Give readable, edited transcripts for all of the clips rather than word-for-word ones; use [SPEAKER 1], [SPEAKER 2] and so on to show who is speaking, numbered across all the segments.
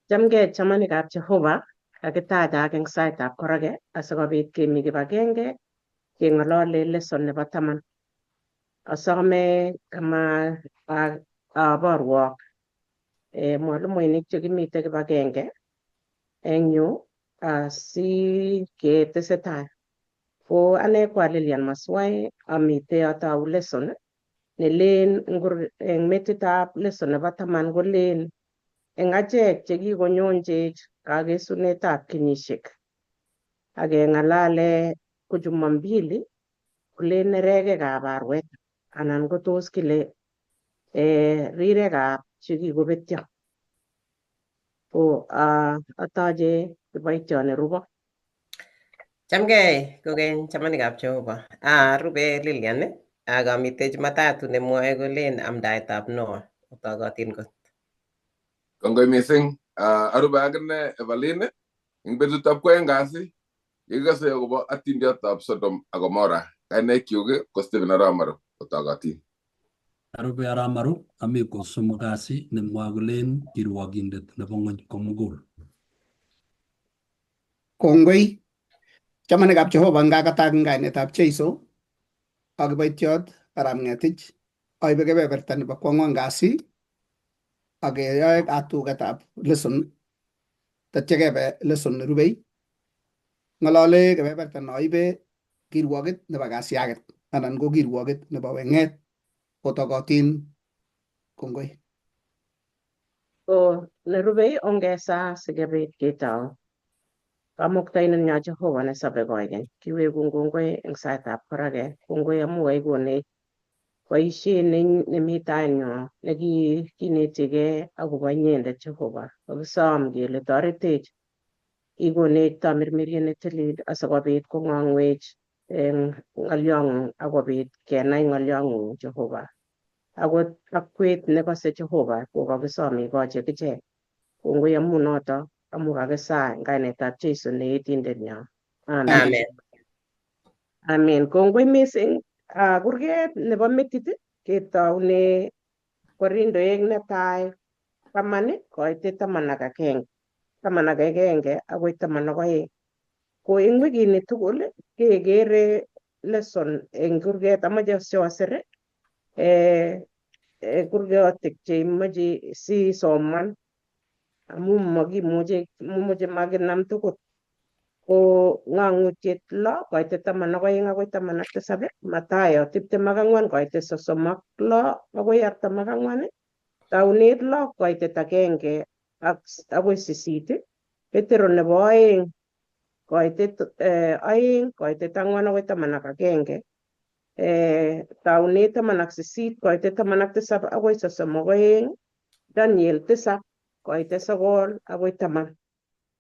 [SPEAKER 1] Chamgei chamanikab Jehova, kakitachak eng saitab korake asikobit kemi kibagenge keng'olole lesson nebo 10. Asome kama aborwok mwalimuinik chekimite kibagenge eng yu asiketesetai. Ko ane ko a Lilian Maswai amite atou lesson nelen eng metitab lesson nebo 10 kolen eng achek chekikonyonjech kakesunetab kenyisiek ak keng'alale ko Jumambili kolen nerekekab arwet anan ko tos kile rirekab chekikobetyo. Ko atoche kiboitiot nerubo.
[SPEAKER 2] Chamgei kokeny chamanikab Jehova. Arube Lilian ak amite Jumatatu nemwoe kolen amdaetab Noah. Otogotin kot.
[SPEAKER 3] Kongoi missing. Arube akine Evaline eng betutab kwoeng kasi yekikose akobo atindiotab Sodom ak Gomora. Kainaikyuk ko Stephen Arap Maru. Otogotin.
[SPEAKER 4] Arube Arap Maru, ami ko somok kasi nemwoe kolen kirwokindet nebo ng'ony komugul.
[SPEAKER 5] Kongoi chamanikab Jehova ngakatak eng kainetab Jeiso ak kiboitiot Arap Ng'etich aibe kebeberta nebo kwang'wan kasi ak keyoe katugetab lesson tatya kebe lesson nerubei ng'olole kebeberta noibe kirwoket nebo kasiaget anan ko kirwoket nebo weng'et otogotin kongoi.
[SPEAKER 1] Ko nerubei ongesa sikobit ketou. Kamuktaindenyo Jehova nesobe koikeny, kiwekun kongoi eng saitab korake, kongoi amu kaikonech boisiet nemi tainyo nekinetigei akobo inyendet Jehova. Kakisom kele toretech ikonech tamirmiriet netilil asikobit kong'ong'wech eng ng'olyong'ung akobit kenai ng'olyong'ung Jehova. Akot akwet nekose Jehova ko kakisom ikochi akichek. Kongoi amu noto, amu kakisaa eng kainetab Jesu ne etindenyo. Amen.
[SPEAKER 2] Amen.
[SPEAKER 1] Amen. Kongoi missing. Kurget nebo metit ketoune Korindoek netai 10 koite 11. 11 akoi 12. Ko eng wikini tugul kekere lesson eng kurget amache siosir kurgotik cheimoche sisoman amu makimuche muche makinam tugul. Ko ng'ang'utiet 6 koite 12 akoi 17, Mathayo 24 koite 36 akoi 44, Taunet 6 koite 1 akoi 8, Petero nebo 2 koite 2 koite 4 akoi 11, Taunet 18 koite 17 akoi 32, Daniel 7 koite 9 akoi 10.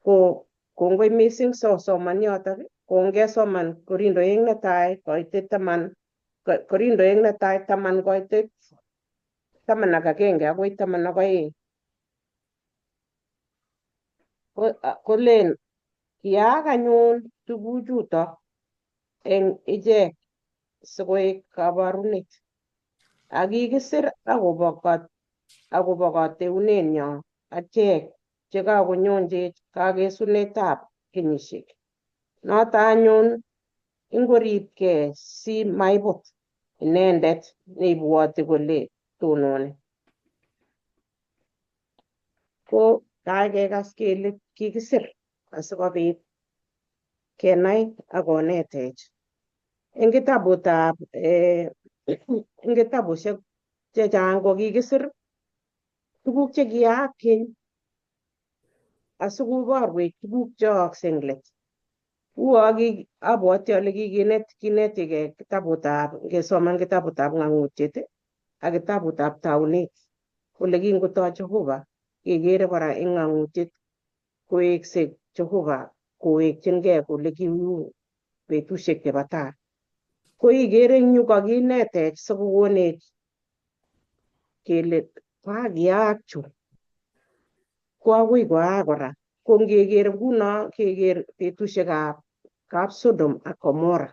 [SPEAKER 1] Ko kongoi missing sosoman yotok, ko ngesoman Korindoek netai koite 10, Korindoek netai 10 koite 11 akoi 12. Kolen kiyaak anyun tuguchuto eng ichek sikoek kabarunet ak kikisir akobo kateunenyo achek chekakonyonjech kakesunetab kenyisiek. Noto anyun ingoribkei si maibut inendet neibwoti kole tononi. Ko kakekas kele kikisir asikobit kenai ak konetech. Eng kitabutab eng kitabusiek chechang ko kikisir tuguk chekiyaak keny asikoborwech tuguk cheyookse eng let. Uo abwoti ale kinetigei kitabutab ngesoman kitabutab ng'ang'utiet ak kitabutab taunet kole kingotoi Jehova kekere kora eng ng'ang'utiet kowekse Jehova kowekchingei kole kiu betusiek chebo tai. Ko ikere eng yu kakinetech sikokonech kele kakiyaak chu ko akoi koaak kora. Ko ngeker nguno keker betusiekab kap Sodom ak Gomora.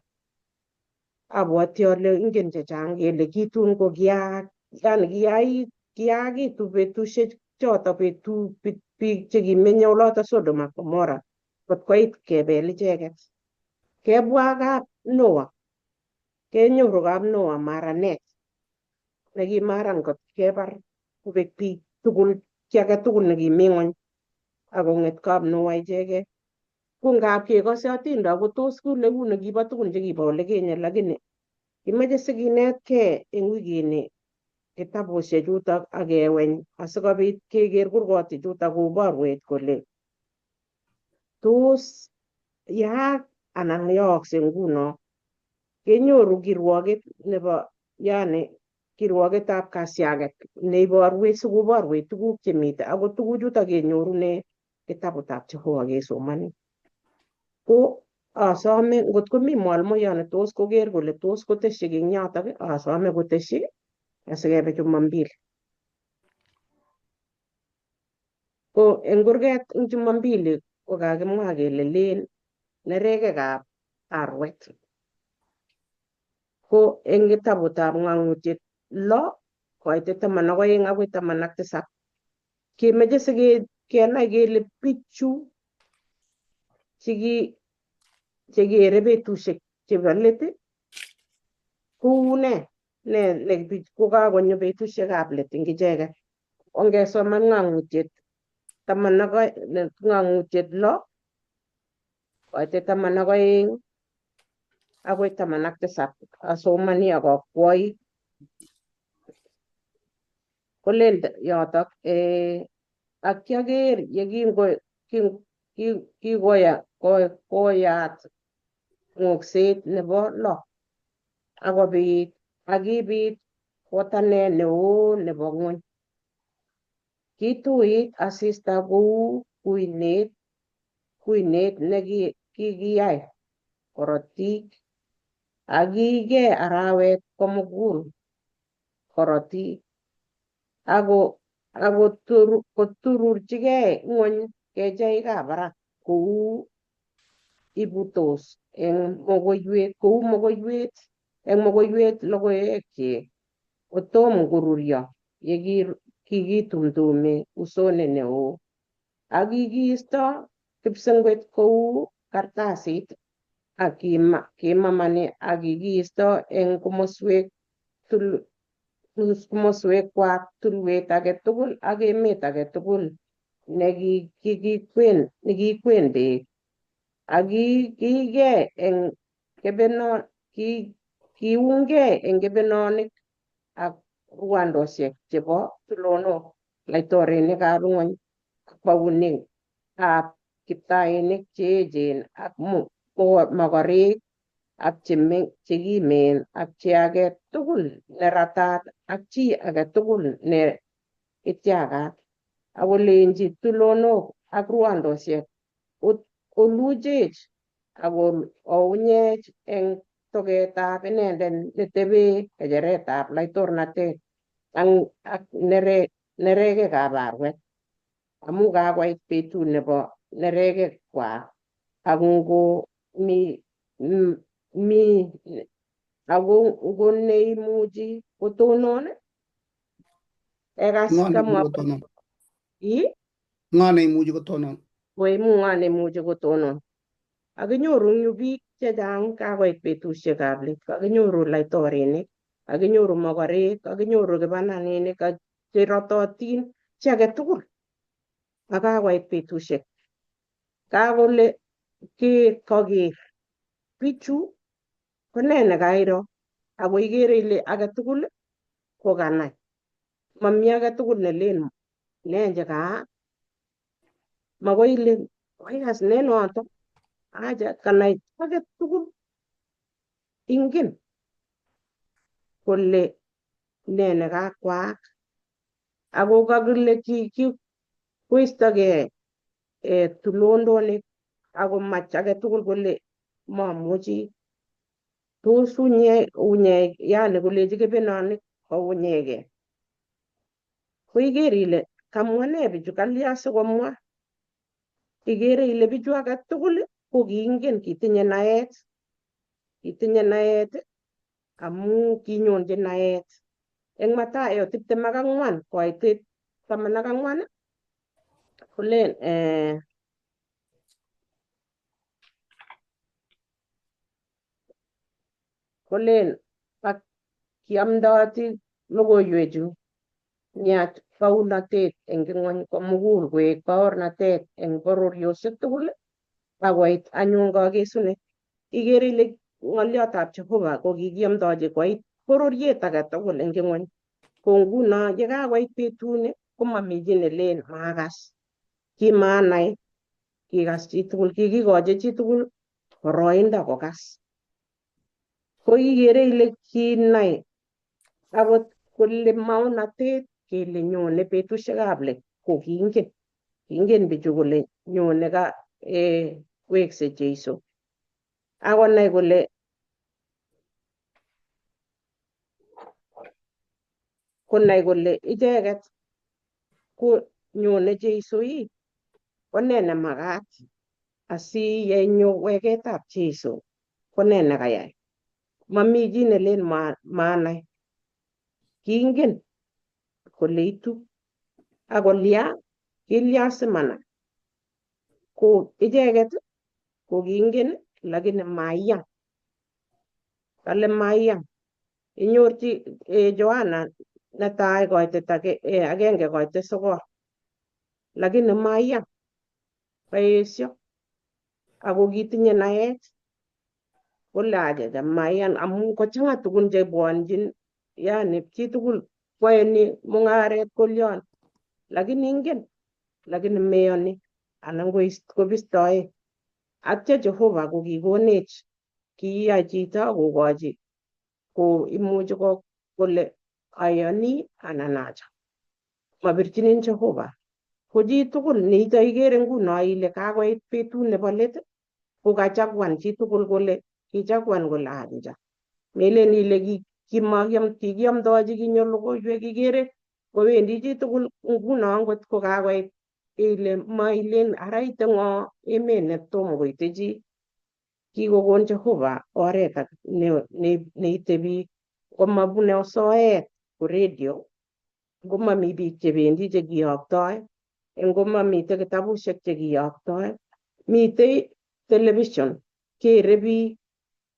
[SPEAKER 1] Abwoti ale ingen chechang kele kitun ko kiyaak, yani kiyaakitu betusiek choto biik chekimenye oloto Sodom ak Gomora kot koit kebel icheket. Kebwa kap Noah, kenyoru kap Noah maranet nekimaran kot kebar kobek biik tugul, chi age tugul nekimi ng'ony akong'et kap Noah icheket. Ko ngap kekose atindo ko tos kule uu nekibo tugun chekibo olikinye, lakini kimeche sikinetkei eng wikini kitabushek chutok ak keweny asikobit keker kurgotik chutok koborwech kole tos yaak anan yookse nguno. Kenyoru kirwoket nebo yani kirwoketab kasyaket neiborwech sikoborwech tuguk chemite ako tuguchutok kenyorune kitabutab Jehova kesomoni. Ko asome ngot komi mwalimuyon netos koker kole tos koteshi kiy eng yotok asome koteshi asikebe Jumambili. Ko eng kurget eng Jumambili ko kakimwa kele len nerekekab arwet. Ko eng kitabutab ng'ang'utiet 6 koitet 12 akoi 17 kemeche sikenai kele bichu chekere betusiek chebo let kou ne ne kokakonyo betusiekab let eng icheket. Ongesoman ng'ang'utiet 12, ng'ang'utiet 6 koitet 12 akoi 17 asomani ak akwoi. Kolen yotok ak kiaker ye koyat ng'okset nebo 6 akobit akibit botanet neo nebo ng'ony. Kituit asista kou kuinet nekikiyai korotik ak kiige arawet komugul korotik ako kotururchigei ng'ony kecheikab barak kou ibutos eng mokoiwet kou mokoiwet eng mokoiwet logoekchik kotom koruryo ye kikitumtumi usoni neo ak kikiisto kipsengwet kou kartasit ak kimamani ak kikiisto eng komoswekwak tulwet age tugul ak emet age tugul nekikwen beek ak kiungei eng kebenonik ak ruandosiek chebo tulonok laitorinikab ng'ony ak bounikab kiptainik che echen ak mokorek ak chekimen ak chi age tugul neratat ak chi age tugul ne ityakat akolenji tulonok ak ruandosiek oluchech ak ounyech eng togetab inendet netebe kecheretab laitornatet ak nerekekab arwet amu kakoit betut nebo nerekekwak ak ako ngoneimuchi kotonon ekas
[SPEAKER 5] Ng'o
[SPEAKER 1] kamwa
[SPEAKER 5] neimuchi kotonon?
[SPEAKER 1] Ii?
[SPEAKER 5] Ng'o neimuchi kotonon?
[SPEAKER 1] Koimu ng'o neimuchi kotonon. Kakinyoru eng yu biik chechang kakoit betusiekab let, kakinyoru laitorinik, kakinyoru mokorek, kakinyoru kibananinik ak cherototin, chi age tugul ak kakoit betusiek. Kakole kaker bichu ko nee nekairo ako ikere ile age tugul ko kanai. Mami age tugul nelen nen chekaa makoi ile koikas ne noto acha kanai age tugul ingen kole ne nekakwaak ako kakile koistogei tulondonik akomach age tugul kole mamuchi tos unye unye yani kolechi kebenonik kounyegei ko iker ile kamwa nee bichu kalya sikomwa ikere ile bichu age tugul ko kiingen kitinye naet amu kinyonchi naet eng Mathayo 24 koitet 14. Kolen kolen ak kiamdoti logoiwechu miach baunatet eng ng'wony komugul koek baornatet eng bororiosiek tugul akoit anyun kakesunet. Ikere ile ng'oliotab Jehova ko kikiamdochi koit bororiet age tugul eng ng'wony. Ko nguno yekakoit betuni komami chi nelen makas, kimanai, kikas chitugul, kikikochi chitugul boroindo kokas. Ko ikere ile kinai akot kole maonatet kele nyone betusiekab let ko kingen. Kingen bichu kole nyone ka wekse Jeiso. Akonai kole konai kole icheket ko nyone Jeiso ii ko nee nemakat asiyenyo weketab Jeiso ko nee nekayai. Mami chi nelen manai. Kingen kole itu akolya kilya simanai. Ko icheket ko kingen lakini maiyan. Kale maiyan. Inyorchi Johana netai koitet agenge koitet sokol. Lakini maiyan. Kaesio. Ako kitinye naet kole achacha maiyan amu kochang'a tugun chebwonjin yani chitugul kwae ni mung'aret kolyon lakini ingen lakini meyoni anan kobistoe. Atya Jehova ko kikonech kiyai chito kokochi ko imuchi kole ayoni anan acha. Mabirchinin Jehova. Ko chitugul nito ikere nguno ile kakoit betut nebo let ko kachaguan chitugul kole kichaguan kole achicha. Melen ile kikiamdochi kinyo logoiwek ikere kowendi chitugul nguno ngot ko kakoit ile mailen ara ite ng'o emet netomo koite chi. Kikokon Jehova oret neite biik komabune soet ko radio ngomami biik chebendi chekiyoktoi ngomamite kitabusiek chekiyoktoi mitei television kere biik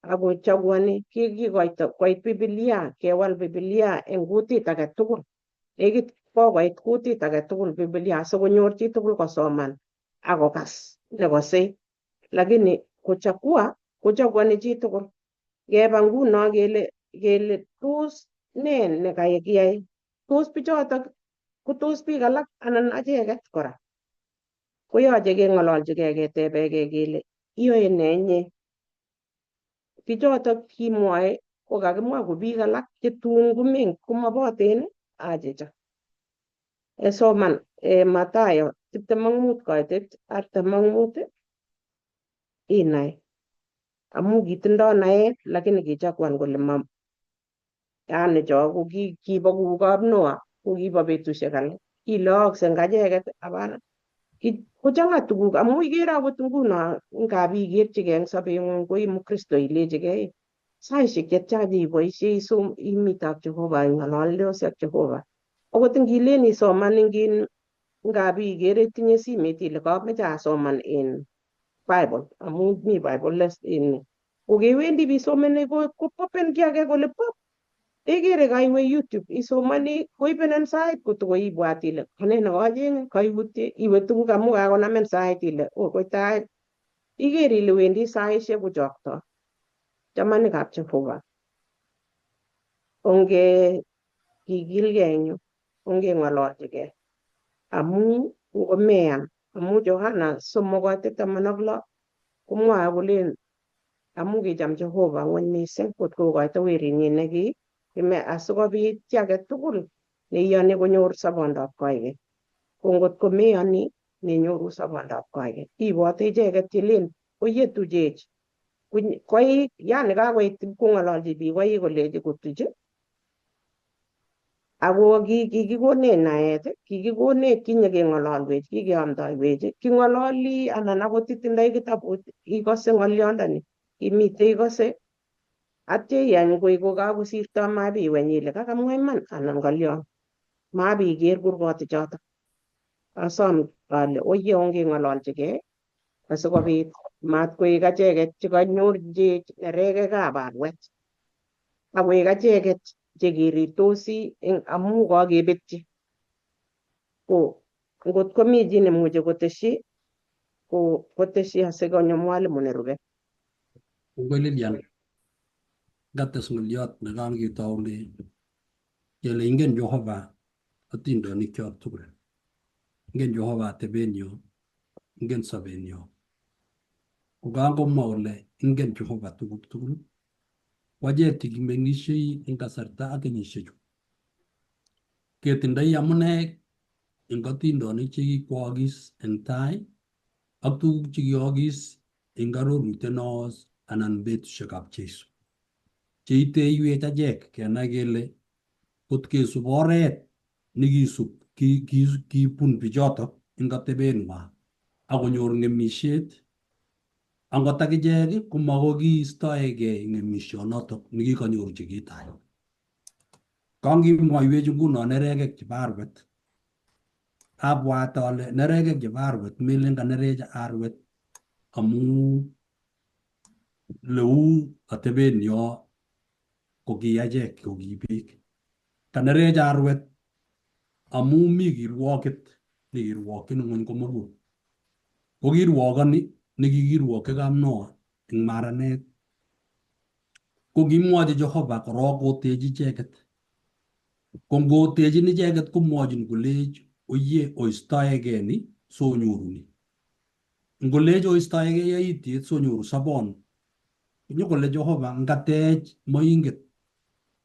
[SPEAKER 1] akochaguani kikoito koit Bibilia kewal Bibilia eng kutit age tugul. Nekit kokoit kutit age tugul Bibilia sikonyor chitugul kosoman akokas nekosei. Lakini kochagua kochaguani chitugul. Ngeba nguno kele tos ne nekakiyai tos bichotok ko tos biik alak anan acheket kora. Koyoche keng'ololchigei ketebegei kele iyoe ne inye. Bichotok kimwoe ko kakimwa ko biik alak chetun komaboten achicha. Soman Mathayo 25 koitet 45 inai. Amu kitindo naet lakini kichaguan kole ma yani cho ko kibo kukab Noah ko kibo betusiek alak. Kilookse eng acheket hapana. Kochang'a tuguk amu ikere akot nguno ngap ikerchigei eng sobeng'ung ko ii mkristo ilechigei saisiek chetya cheiboisie imitak Jehova ing'ololdosi ak Jehova. Akot ngilen isoman ing ngap ikere itinye simet ile kamoche asoman in Bible amu mi Bible in kokewendi bisomeni kopopen kiy age kole pop ikere kaiwe YouTube isomani koibenen sait kotokoibwat ile kane nekacheng'e kaiutie iwe tuguk amu kakonamin sait ile oh koitai iker ile wendi saisiek kochokto. Chamanikab Jehova onge kikilgei eng yu ongeng'ololchigei amu ngomeyan amu Johana 3:16 komwoe kolen amu kicham Jehova ng'wony mising kot kokoito werinyin neki ime asikobit chi age tugul neiyoni konyor sobondab koigeny. Ko ngot komeyoni menyoru sobondab koigeny. Ibote icheket chelen koyetuchech koik yani kakoit kong'ololchi biik koik kolechi kotuch ako kikikonech naet kikikonech kinyekeng'ololwech kikeamdoiwech king'ololi anan akot itindoi kitabut ikose ng'olyondoni imitei ikose atya iyany koi kokakosirto mabiweny ile kakamwa iman anan kolyon mabiker kurgotichotok. Asom ale oye ongeng'ololchigei asikobit matkoek acheket chekanyorchech nerekekab arwet akoek acheket chekirirtosi eng amu kakebetyi. Ko ngot komi chi nemuche koteshi ko koteshi asikonyo mwalimu nerube.
[SPEAKER 4] Kongoi Lilian, kates ng'olyot nekangetoune kele ingen Jehova atindonikyok tugul. Ingen Jehova atebenyo, ingen sobenyo. Kokangomwa kole ingen Jehova tuguk tugul, ko achek chekimeng'ishei eng kasarta ak kenyishechu. Ketindoi amune eng atindonik chekikwookis eng tai ak tuguk chekiyookis eng arorutiet noos anan betusiekab Jesu. Cheiteiwech achek kenai kele kot kesub oret nekisub kibun bichotok eng atebenwa akonyor ng'emisiet angot akichek komakokiistoegei ng'emisionotok nekikanyor chekitai. Kangimwoiwech nguno nerekek chebo arwet, abwat ale nerekek chebo arwet melen kanerech arwet amu leu atebenyo ko ki achek ko ki biik. Kanerech arwet amu mi kirwoket nekirwokyin ng'wony komugul. Ko kirwokoni nekikirwokyi kap Noah eng maranet ko kimwochi Jehova korok kotech icheket. Ko ngotechin icheket komwochin kolech oye oistoegei ni sonyoru ni. Ngolech oistoegei yaitiet sonyoru sobon. Nyokole Jehova ngatech moinget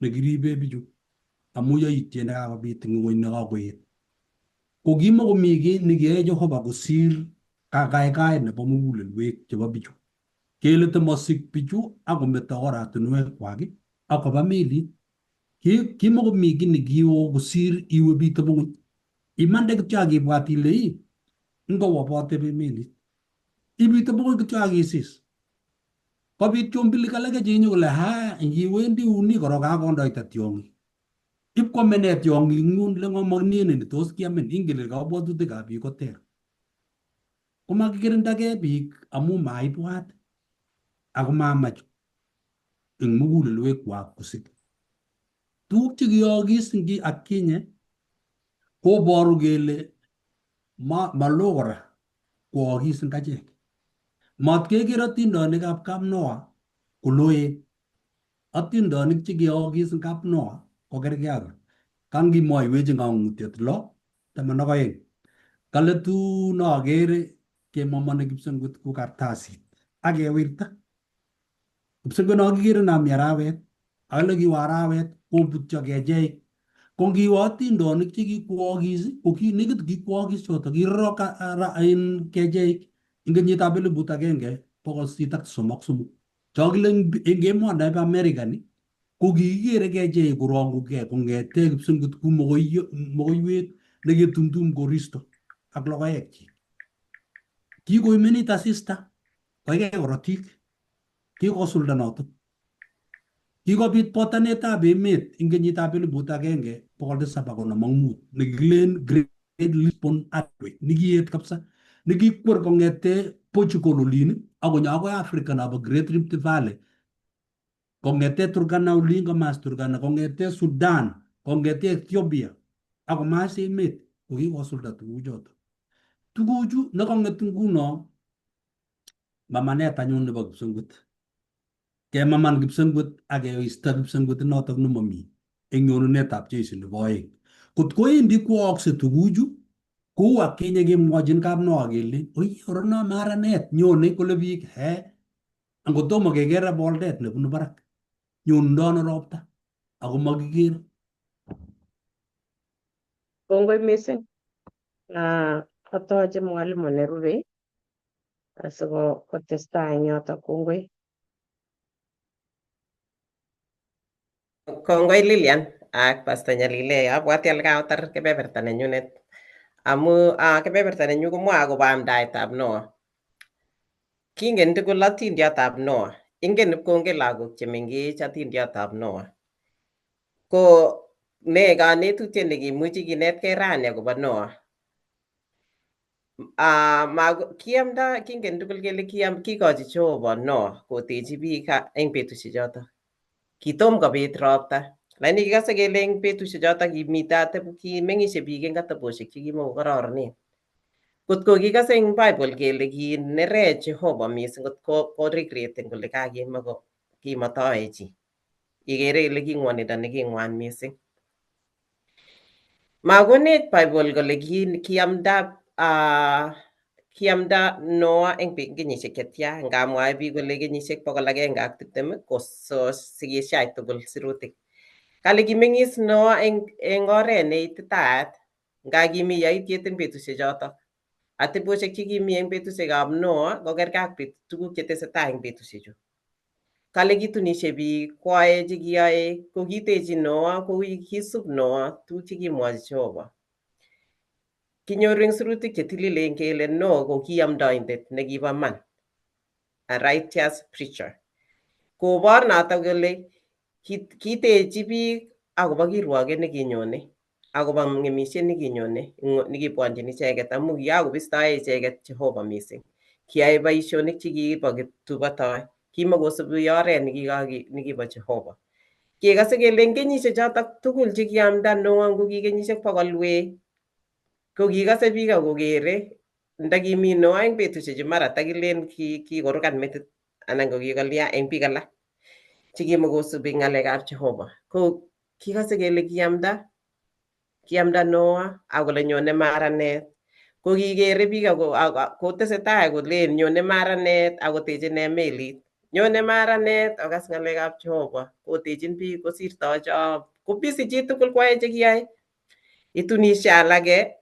[SPEAKER 4] nekiribe bichu amu yaitiet nekakobit eng ng'wony nekakoet. Ko kimakomi kiy nekiyoe Jehova kosir kakaikaet nebo mugulelwek chebo bichu. Kele tomasik bichu akometo oratinwek kwak akoba melit. Kimakomi kiy nekioo kosir iwe bitobung'uny. Imande kityo akibwat ile ii ngowo botebe melit. Ibitobung'uny kityo akisis. Kobit chombilik alake chenyo kole ha ngiwendi uni korok kakondoita tiong'ik. Ipkwame nee tiong'ik ngun le ng'omoknieni tos kiamin ingen ile kabwatutikab biik koter. Komakikirindakei biik amu maibwat ako mamach eng mugulelwekwak kosik. Tuguk chekiyookis ngi atkinye koboru kele maloo kora kookis eng achek. Matkeker atindonikab kap Noah koloen. Atindonik chekiyookis eng kap Noah kokergei ak kangimwoiwech eng Kang'ung'utiet 6:12. Kale tun akere kemomoni kipsengwet ku kartasit ak kewirta. Kipsengwet no kikere nami arawet akole kiwo arawet kobutyo kecheik. Ko ngiwo atindonik chekikwookis ko ki nekit kikwookis choto kirorok in kecheik eng kenyitab 1833. Cho kile eng emoni bo Amerika ni ko kikikere kecheik korong'ukei kong'ete kipsengwet ku mokoiwet neketumtum koristo ak logoekchik. Kikoimenit asista koikei korotik. Kikosulda notok. Kikobit botanetab emet eng kenyitab 1755 nekikilen Great Lisbon Earthquake nekiet kabisa nekikwer kong'ete Portugal olin akonyo akoi Africa nobo Great Rift Valley kong'ete Turkana olin komas Turkana kong'ete Sudan kong'ete Ethiopia akomas emet kokikosulda tuguchoto. Tuguchu nekong'et nguno mamanet anyun nebo kipsengwet. Kemaman kipsengwet ak keisto kipsengwet notok nemomi eng nyonunetab Jesu nebo oeng. Kot kowendi kwookse tuguchu kou atkinye kemwochin kap Noah kele oye orono maranet nyone kole biik he angotomo keker boldet nebunu barak nyonundo ano ropta ako makikere.
[SPEAKER 1] Kongoi missing. Atoche mwalimu nerube asikotestai eng yotok. Kongoi.
[SPEAKER 2] Kongoi Lilian ak Pastor Nyalile. Abwati ale kakotar kebeberta nenyunet amu kebeberta nenyu komwoe akobo amdaetab Noah. Kingen tugul atindiotab Noah. Ingen ipkongen lagok chemengech atindiotab Noah. Ko ne kanetutiet nekimuchi kinetkei rani akobo Noah? Kiamda kingen tugul kele kikochi Jehova Noah kotechi biik eng betusiek chotok. Kitom kobit ropta, lakini kikose kele eng betusiek chotok kimite kimeng'isie biik eng atebosiek chekimokokororonen. Kotko kikose eng Bible kele kinerech Jehova mising kot ko regreten kole kimatae chi. Ikere ile king'wonindo neking'wan mising. Makonech Bible kole kiamda Noah eng kenyisiek chetya, nga mwae biik kole kenyisiek 120 ko sikisiach tugul sirutik. Kale kimeng'is Noah eng oret neititaat nga kimi yaityet eng betusiek chotok. Atebosiek chekimi eng betusiekab Noah kokerkei ak tuguk chetesetai eng betusiechu. Kale kitunisie biik, kwoe chekiyoe, ko kitechi Noah kou kisub Noah tuguk chekimwochi Jehova. Kinyoru eng sirutik chetililen kele Noah ko ki amdoindet nekibo man, a righteous preacher. Kobor noto kole kitechi biik akobo kirwoket nekinyone, akobo ng'emisiet nekinyone nekibwonjin icheket amu kikakobistoe icheket Jehova mising. Kiyoe boisionik chekibo kiptubotoi, kimakosubi oret nekibo Jehova. Kekose kele eng kenyisiek chotok tugul chekiamda Noah ngo ki kenyisiek 100 wee, ko kikose biik akokere ndakimi Noah eng betusiechu mara takilen kikorukan metit anan ko kikolia eng biik alak chekimakosubi ng'alekab Jehova. Ko kikose kele kiamda Noah akole nyone maranet. Ko kikere biik kotesetai kolen nyone maranet akoteche ine melit. Nyone maranet okas ng'alekab Jehova kotechin biik kosirto cho ko busy chitugul koyoe chekiyoe. Itunisie alake,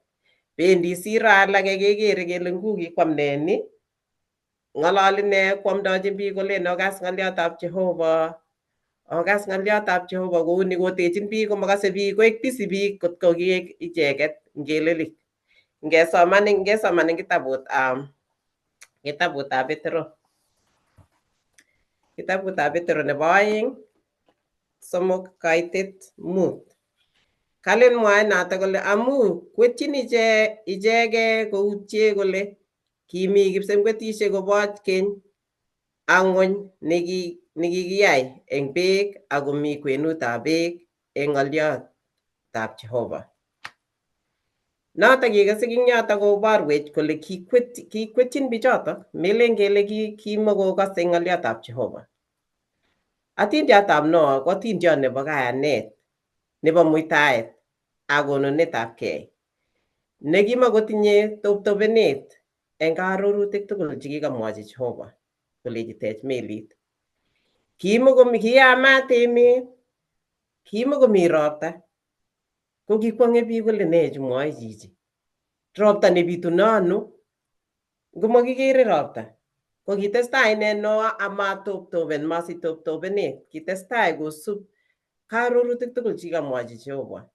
[SPEAKER 2] bendi siro alake kekere kele nguki kwam nee ni, ng'ololi ine kwamdochin biik kolen okas ng'oliotab Jehova, okas ng'oliotab Jehova kouni kotechin biik komakose biik koek busy biik kot ko kiek icheket ngelelik. Ngesoman eng kitabutab Petero. Kitabutab Petero nebo 2, 3 kaitet 5. Kalen mwae noto kole amu kwetyin icheke koutie kole kimi kipsengwetisiek koboch keny ak ng'wony nekikiyai eng beek ak komi kwenutab beek eng ng'oliotab Jehova. Notok kikose eng yotok koborwech kole kikwetyin bichotok, melen kele kimokokose ng'oliotab Jehova. Atindiotab Noah ko atindiot nebo kayanet, nebo muitaet ak konunetabkei nekimakotinye toptopenet eng karorutik tugul chekikamwochi Jehova kolechi tech melit. Kiyamat emet, kimokomi ropta, ko kikwong'e biik kole nee chu mwoe chichi. Ropta nebitune ano? Ngomokikere ropta. Ko kitestai ine Noah amatoptopen, masich toptopenet. Kitestai kosub karorutik tugul chekikamwochi Jehova.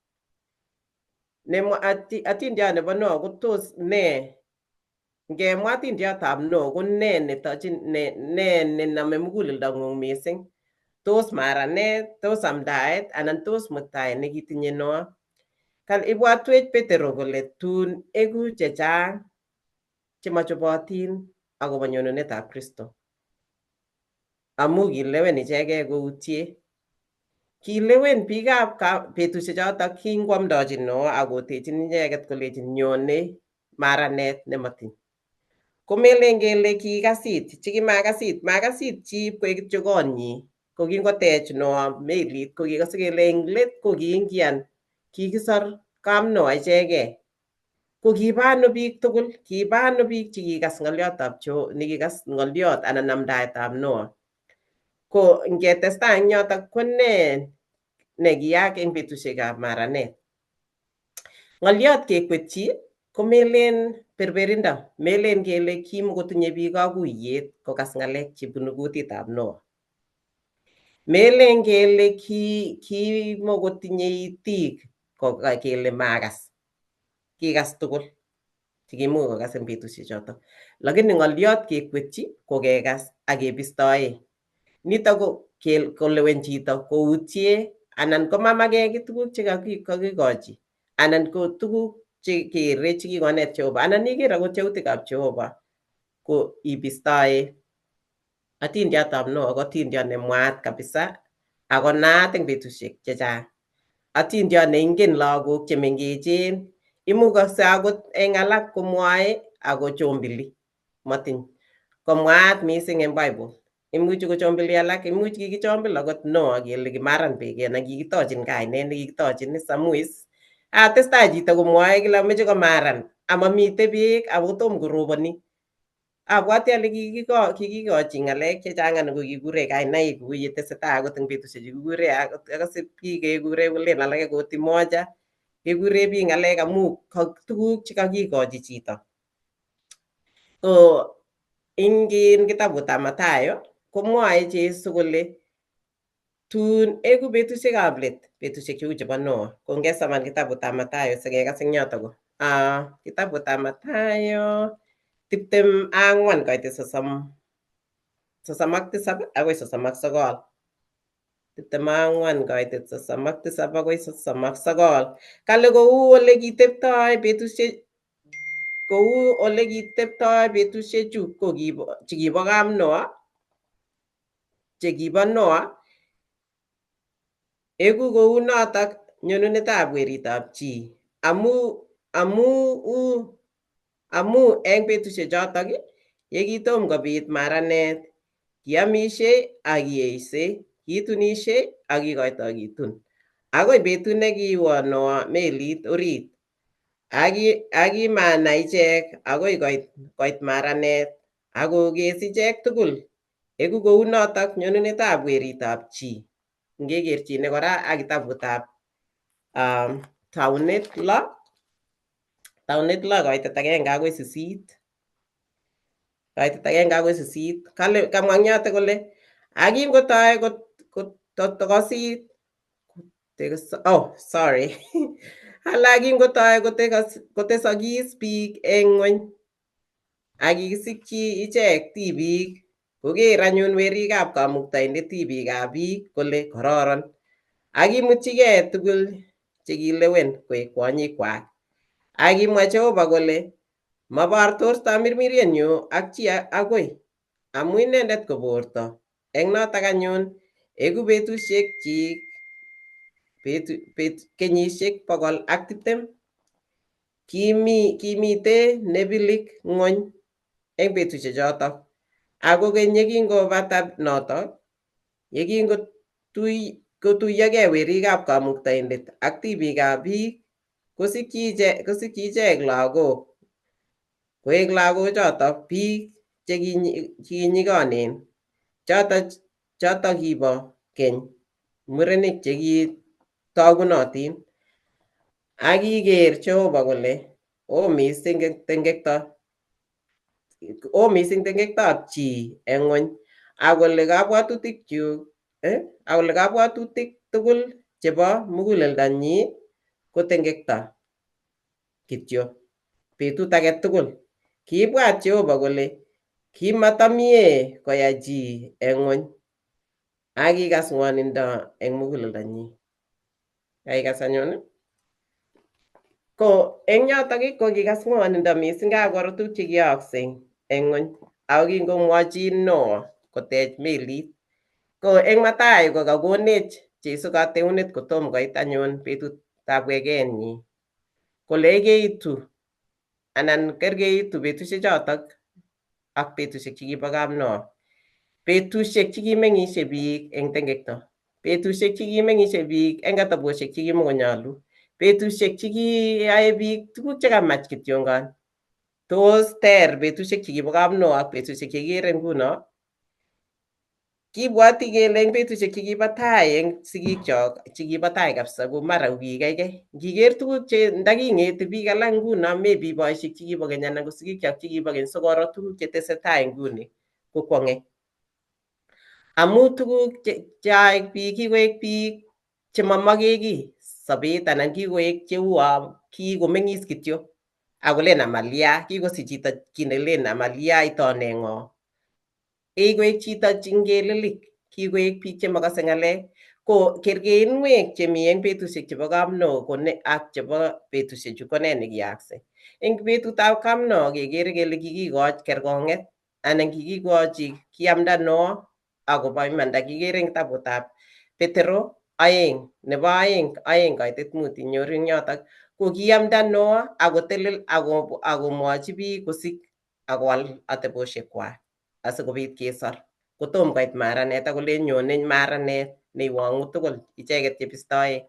[SPEAKER 2] Atindiot nebo Noah ko tos nee? Ngemwa atindiotab Noah ko nee netochin, nee nenome muguleldong'ung mising? Tos maranet, tos amdaet, anan tos muitaet nekitinye Noah? Kal ibwatwech Petero kole tun eku chechang chemochobotin akobo nyonunetab Kristo. Amu kilewen icheke koutie. Kilewen biikab betusiek chotok kingoamdochin Noah akotechin icheket kolechin nyone maranet nemotiny. Komelen kele kikasit, chekimakasit, makasit chi koek kityo konyi. Ko kingotech Noah melit ko kikose kele eng let ko kiingian, kikisor kap Noah icheke. Ko kibano biik tugul, kibano biik chekikas ng'oliotab nekikas ng'oliot anan amdaetab Noah. Ko ngetestai eng yotok ko nee nekiyaak eng betusiekab maranet? Ng'oliot kekwetyi komelen berberindo, melen kele kimokotinye biik kakuyet kokas ng'alek chebunu kutitab Noah. Melen kele kimokotinye itik kele makas. Kikas tugul chekimuch kokas eng betusiek chotok. Lakini ng'oliot kekwetyi ko kekas ak kebistoe. Nitok ko kolewen chito koutie anan komamake tuguk chekakikochi anan ko tuguk chekere chekikonet Jehova anan iker akot yautikab Jehova ko ibistoe. Atindiotab Noah ko atindiot nemwaat kabisa ako naat eng betusiek chechang. Atindiot neingen lagok chemengechen, imukokse akot eng alak komwoe ako chombili matiny. Komwaat mising eng Bible. Imuchi kochombili alak, imuch kikichombil akot Noah kele kimaran beek anan kikitochin kainet nekikitochin Samuis. Testai chito komwoe kila meche komaran amamite beek ako tom koroboni. Abwati ale kikikochi ng'alek chechang anan ko kikure kainaik kou yetesetai akot eng betusiechu kikure akot akase biik kekure kolen alake koti moja, kekure biik ng'alek amu tuguk chekakikochi chito. Ko ing kitabutab Mathayo komwoe Jesu kole tun eku betusiekab let, betusiek cheu chebo Noah. Ko ngesoman kitabutab Mathayo sikekas eng yoto ko. Kitabutab Mathayo 24 koite 37 akoi 39. 24 koitet 37 akoi 39. Kale kou ole kiteptoi betusiek kou ole kiteptoi betusiechu ko chikibo kap Noah, chekibo Noah, eku kou notok nyonunetab weritab chi. Amu eng betusiechotok yekitom kobit maranet, kiamishei ak kiyeisei, kitunishei ak kikoitoi kitun. Akoi betut nekiwo Noah melit orit, ak kimanai ichek akoi koit maranet, akokes ichek tugul. Eku kou notok nyonunetab weritab chi. Ngekerchine kora ak kitabutab Taunet 6 koitet 1 akoi 8. Koitet 1 akoi 8. Kale kamwa eng yoto kole akingotoi kotokosit oh sorry ala kingotoi kotesokis biik eng ng'weny ak kikisikyi ichek tibik koker anyun werikab kamuktaindet tibikab biik kole kororon ak kimutyigei tugul chekilewen koek kwonyikwak. Ak kimwa Jehova kole mabortos tamirmiryenyu ak chi akoi amu inendet ko borto. Eng notok anyun eku betusiekchik kenyisiek 120. Kimite nebilik ng'wony eng betusiechotok. Ako keny yekingobata notok, yekingotuyokei werikab kamuktaindet ak tibikab biik, kosikyi ichek lagok. Koek lagochotok biik chekinyikonen, choto kibo keny, murenik chekitogunotin. Ak kiker Jehova kole oo mising tengektab chi eng ng'wony ak kole kabwatutik tugul chebo muguleldonyi ko tengekto kityo betut age tugul. Kiibwat Jehova kole kimatamie koyai chi eng ng'wony ak kikas ng'wonindo eng muguleldonyi. Kaikas anyun? Ko eng yotok ko kikas ng'wonindo mising kakoro tuguk chekiyookse eng ng'wony ako kingomwochi Noah kotech melit. Ko eng Mathayo ko kakonech Jesu kateunet kotom koit anyun betutab wekenyi kole ekeitu anan kerkeitu betusiechotok ak betusiek chekibo kap Noah. Betusiek chekimeng'isie biik eng tengekto, betusiek chekimeng'isie biik eng atebosiek chekimokonyolu, betusiek chekiyoe biik tuguk chekamach kityongon. Tos ter betusiek chekibo kap Noah ak betusiek chekikere nguno? Kibwoti kele eng betusiek chekibo tai eng sigikyok chekibo tai kabisa ko mara ko kikeikei. Ngiker tuguk che ndaking'eti biik alak nguno maybe boisiek chekibo keny anan ko sigikyok chekibo keny sikoro tuguk chetesetai nguni ko kwong'e. Amu tuguk cheyoe biik kikoek biik chemomake kiy sobet anan kikoek cheuo kikomeng'is kityo akolen amalia, kikosich chito kiy nelen amalia itone ng'o. Kikoek chito ngelelik, kikoek biik chemokose ng'alek. Ko kerkeinwek chemi eng betusiek chebo kap Noah ko ne ak chebo betusiechu ko ne nekiyaakse. Eng betutab kap Noah kekere kele kikikoch kerkong'et anan kikikochi kiamda Noah akobo imanda. Kikere eng kitabutab Petero aeng nebo aeng aeng kaitet mut inyoru eng yotok ko kiamda Noah akotelel akomwochi biik kosik akowal ateboshekwak asikobit kesor kotom koit maranet akolen nyone maranet neiwong'u tugul icheket chebistoen.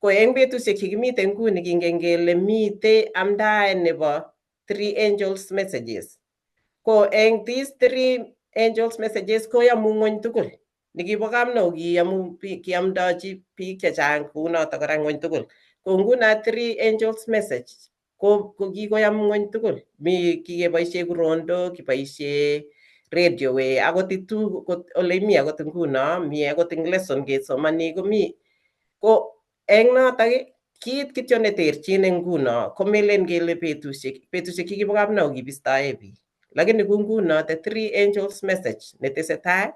[SPEAKER 2] Ko eng betusiek chekimite nguni kingen kele mitei amdaet nebo three angels messages. Ko eng these three angels messages koyomu ng'wony tugul. Nikibo kap Noah kiyomu kiamdochi biik chechang kounoto kora ng'wony tugul. Ko nguno three angels message ko kikoyam ng'wony tugul. Mi kikeboisie kurondok, kiboisie radio we akot itu ole imi akot nguno mi akot eng lesson kesomani komi. Ko eng notok kit kityo neterchin eng nguno komelen kele betusiek chekibo kap Noah kibistoe biik. Lakini ku nguno the three angels message netesetai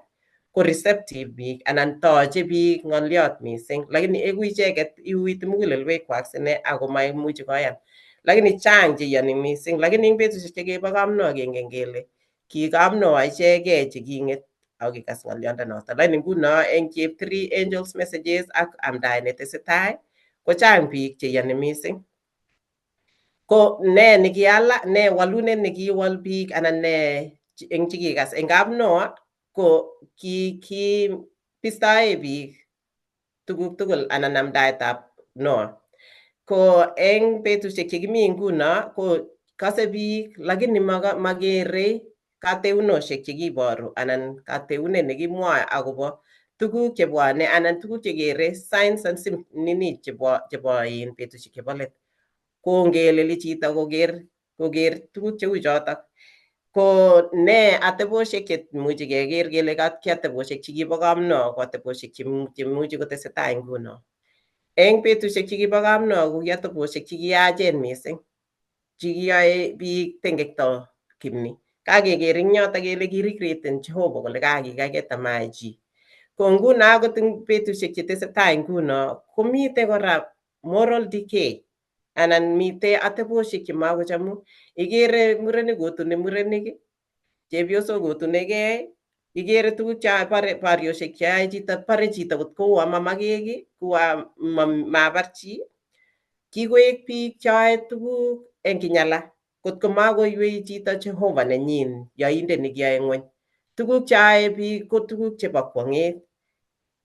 [SPEAKER 2] ko receptive biik anan toche biik ng'oliot mising, lakini eku icheket iuiti mugulelwekwak sine ako maimuchi koyan. Lakini chang cheyoni mising, lakini eng betusiek chekibo kap Noah kengen kele ki kap Noah ichegei cheking'et ak kikas ng'oliondonoto. Lakini nguno eng chep three angels messages ak amdaet netesetai ko chang biik cheyoni mising. Ko ne nekiala ne walunet nekiwal biik anan ne eng chekikas eng kap Noah ko ki kibistoe biik tuguk tugul anan amdaetab Noah. Ko eng betusiek chekimi nguno ko kose biik lakini makere kateunoshek chekiboru anan kateunet nekimwoe akobo tuguk chebwone anan tuguk chekere signs and nini chebo betusiek chebo let. Kongeleli chito koker tuguk cheu chotok. Ko ne atebosiek chemuchi keker kele ki atebosiek chekibo kap Noah ko atebosiek chemuchi kotesetai nguno. Eng betusiek chekibo kap Noah ko ki atebosiek chekiyachen mising, chekiyoe biik tengekto kimni. Kakeker eng yotok kele kiregreten Jehovah kole kakikake tamai chi. Ko nguno akot eng betusiek chetesetai nguno komite kora moral decay anan mite atebosiek chemakochamu. Ikere murenik kotuni murenik, chepyosok kotunegei, ikere tuguk che bariosiek cheyoe chito, bare chito kot kouon mamakeki, kuon mabar chi. Kikoek biik cheyoe tuguk eng kinyala kot ko makoiwei chito Jehovah nenyin yoindet nekiyoe ng'wony. Tuguk cheyoe biik ko tuguk chebo kwong'et.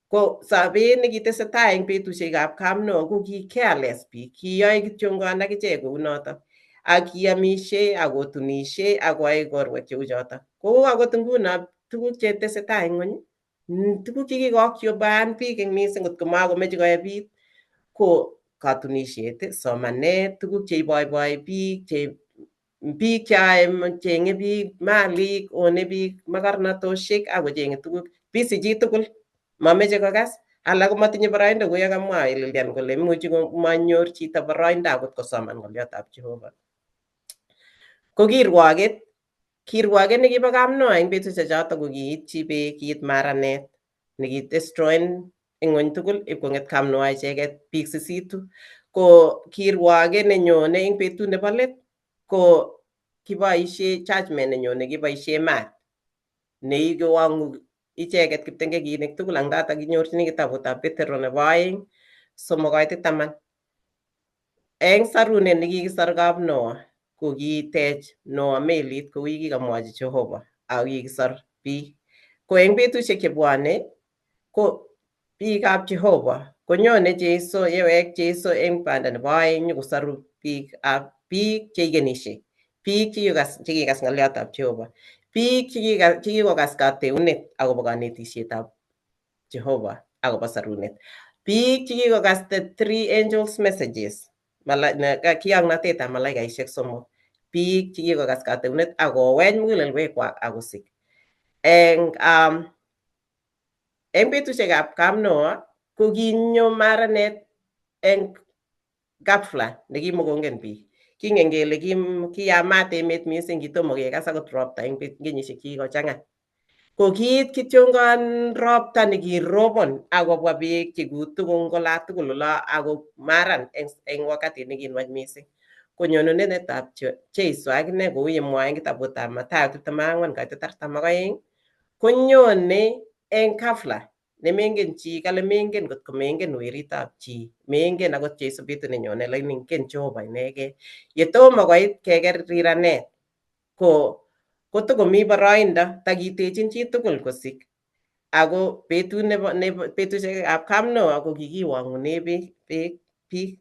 [SPEAKER 2] Ko sobet nekitesetai eng betusiekab kap Noah ko ki careless biik, kiyoe kityongon akichek kounotok. Ak kiamishe ak kotunishe ak koyoe ikorwek cheu chotok. Kou akot nguno tuguk chetesetai eng ng'wony, tuguk chekikooccupian biik eng mising kot ko makomeche koe biik ko katunisiet, somanet, tuguk cheiboiboi biik, biik cheyoe cheng'e biik malik, one biik makornatosiek ak kocheng'e tuguk. Busy chitugul, mameche kokas. Alak komatinye boroindo kou kamwa Lilian kole imuchi komanyor chito boroindo akot kosoman ng'oliotab Jehovah. Ko kirwoket nekibo kap Noah eng betusiek chotok ko kiityi beek, kiit maranet nekidestroen ng'wony tugul ipkong'et kap Noah icheket biik sisitu. Ko kirwoket nenyone eng betut nebo let ko kiboisie judgment nenyone kiboisie maat neikowong'u icheket kiptengekinik tugul ang notok kinyorchini kitabutab Petero nebo aeng 3 kaitit 10. Eng sarunet nekikisor kap Noah ko kitech Noah melit kou yekikamwochi Jehovah ak kikisor biik. Ko eng betusiek chebwone ko biikab Jehovah konyone Jesu yewek Jesu eng banda nebo aeng nyokosoru biikab biik cheikenisie, biik chekikas ng'oliotab Jehovah, biik chekikokas kateunet akobo kanetisietab Jehovah akobo sarunet, biik chekikokas the three angels messages, kiyoknotetab malaikaisiek somok, biik chekikokas kateunet ak kowech mugulelwekwak ak kosik. Eng betusiekab kap Noah ko kinyo maranet eng ghafla nekimokongen biik. Kingen kele kiyamat emet mising, kitomo kekas akot ropta eng kenyisiek chekikochang'a. Ko kiit kityongon ropta nekirobon akobwa beek chekutukung olatugul olo ako maran eng wakati nekinwach mising. Ko nyonunetab Jeiso akine kou yemwoe eng kitabutab Mathayo 24 kaitet 42 konyone eng ghafla nemengen chi kale mengen kotko mengen weritab chi mengen akot Jeiso betut nenyone lakini ingen Jehova inegei. Yetomo koit keker riranet ko kotokomi boroindo takitechin chitugul kosik ako betut nebo betusiekab kap Noah ko kikiwong'une beek beek biik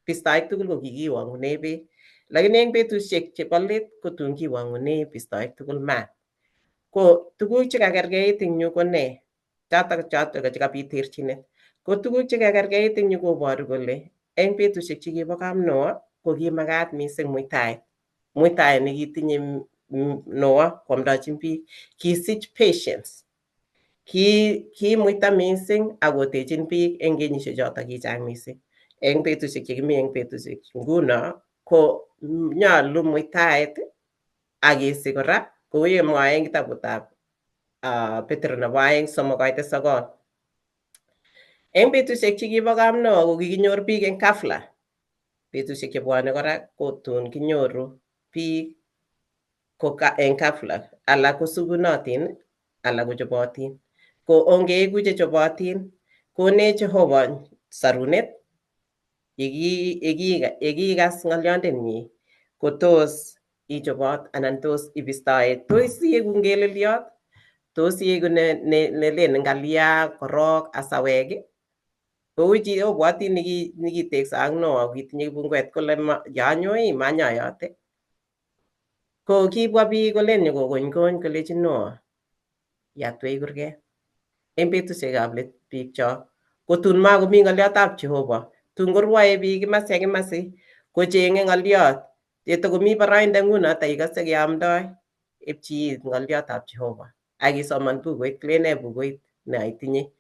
[SPEAKER 2] bistoik tugul ko kikiwong'une beek lakini eng betusiek chebo let kotun kiwong'une bistoik tugul maat. Ko tuguk chekakerkeit eng yu ko nee? Chotok chotok chekabit terchinet. Ko tuguk chekakerkeit eng yu koboru kole eng betusiek chekibo kap Noah ko kimakat mising muitaet. Muitaet nekitinye Noah kwamdochin biik. Kisich patience. Kimuita mising akotechin biik eng kenyisiek chotok kichang mising. Eng betusiek chekimi eng betusiek nguno ko nyolu muitaet ak kesich kora kou yemwoe eng kitabutab Petero nebo aeng 3 kaitet 9. Eng betusiek chekibo kap Noah ko kikinyor biik eng ghafla. Betusiek chebwone kora ko tun kinyoru biik ko eng ghafla alak kosukunotin alak kochobotin. Ko ongeeku chechobotin konech Jehova sarunet yekikas ng'olyondenyi ko tos ichobot anan tos ibistoe tos ieku ngeleliot tos ieku nelen ngalya korok asawek kou chi obwoti nekitekso ak Noah kitinye kibunguet kole yanyoi manyoyote ko kibwa biik kolen nyokokony kolechi Noah yatwech kurget eng betusiekab let biikchok kotun makomi ng'oliotab Jehova tun korwoe biik kimasi ak kimasi kocheng'e ng'oliot yetokomi boroindo nguno taikose keamdoi ipchi it ng'oliotab Jehova ak isoman bukuit lene bukuit ne itinye.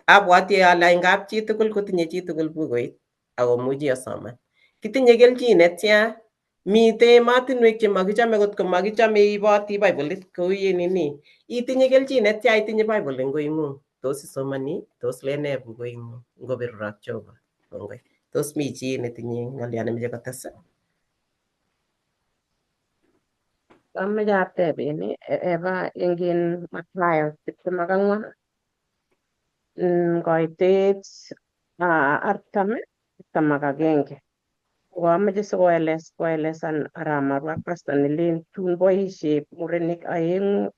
[SPEAKER 2] Abwoti ale eng kap chitugul kotinye chitugul bukuit akomuchi osoman. Kitinye kelchin netya mitei emotinwek chemokichome kotko mokichome iiboti Bible kou ye nini itinye kelchin netya itinye Bible eng koing'ung tos isomoni tos lene bukuing'ung ngoberurok Jehova. Kongoi. Tos mi chi netinye ng'oliot nemoche kotes?
[SPEAKER 1] Amoche ateben Eva eng Mathayo 24 koitet 41. Ko amoche sikoelesan arap ak pastor nelen tun boisie murenik aeng'u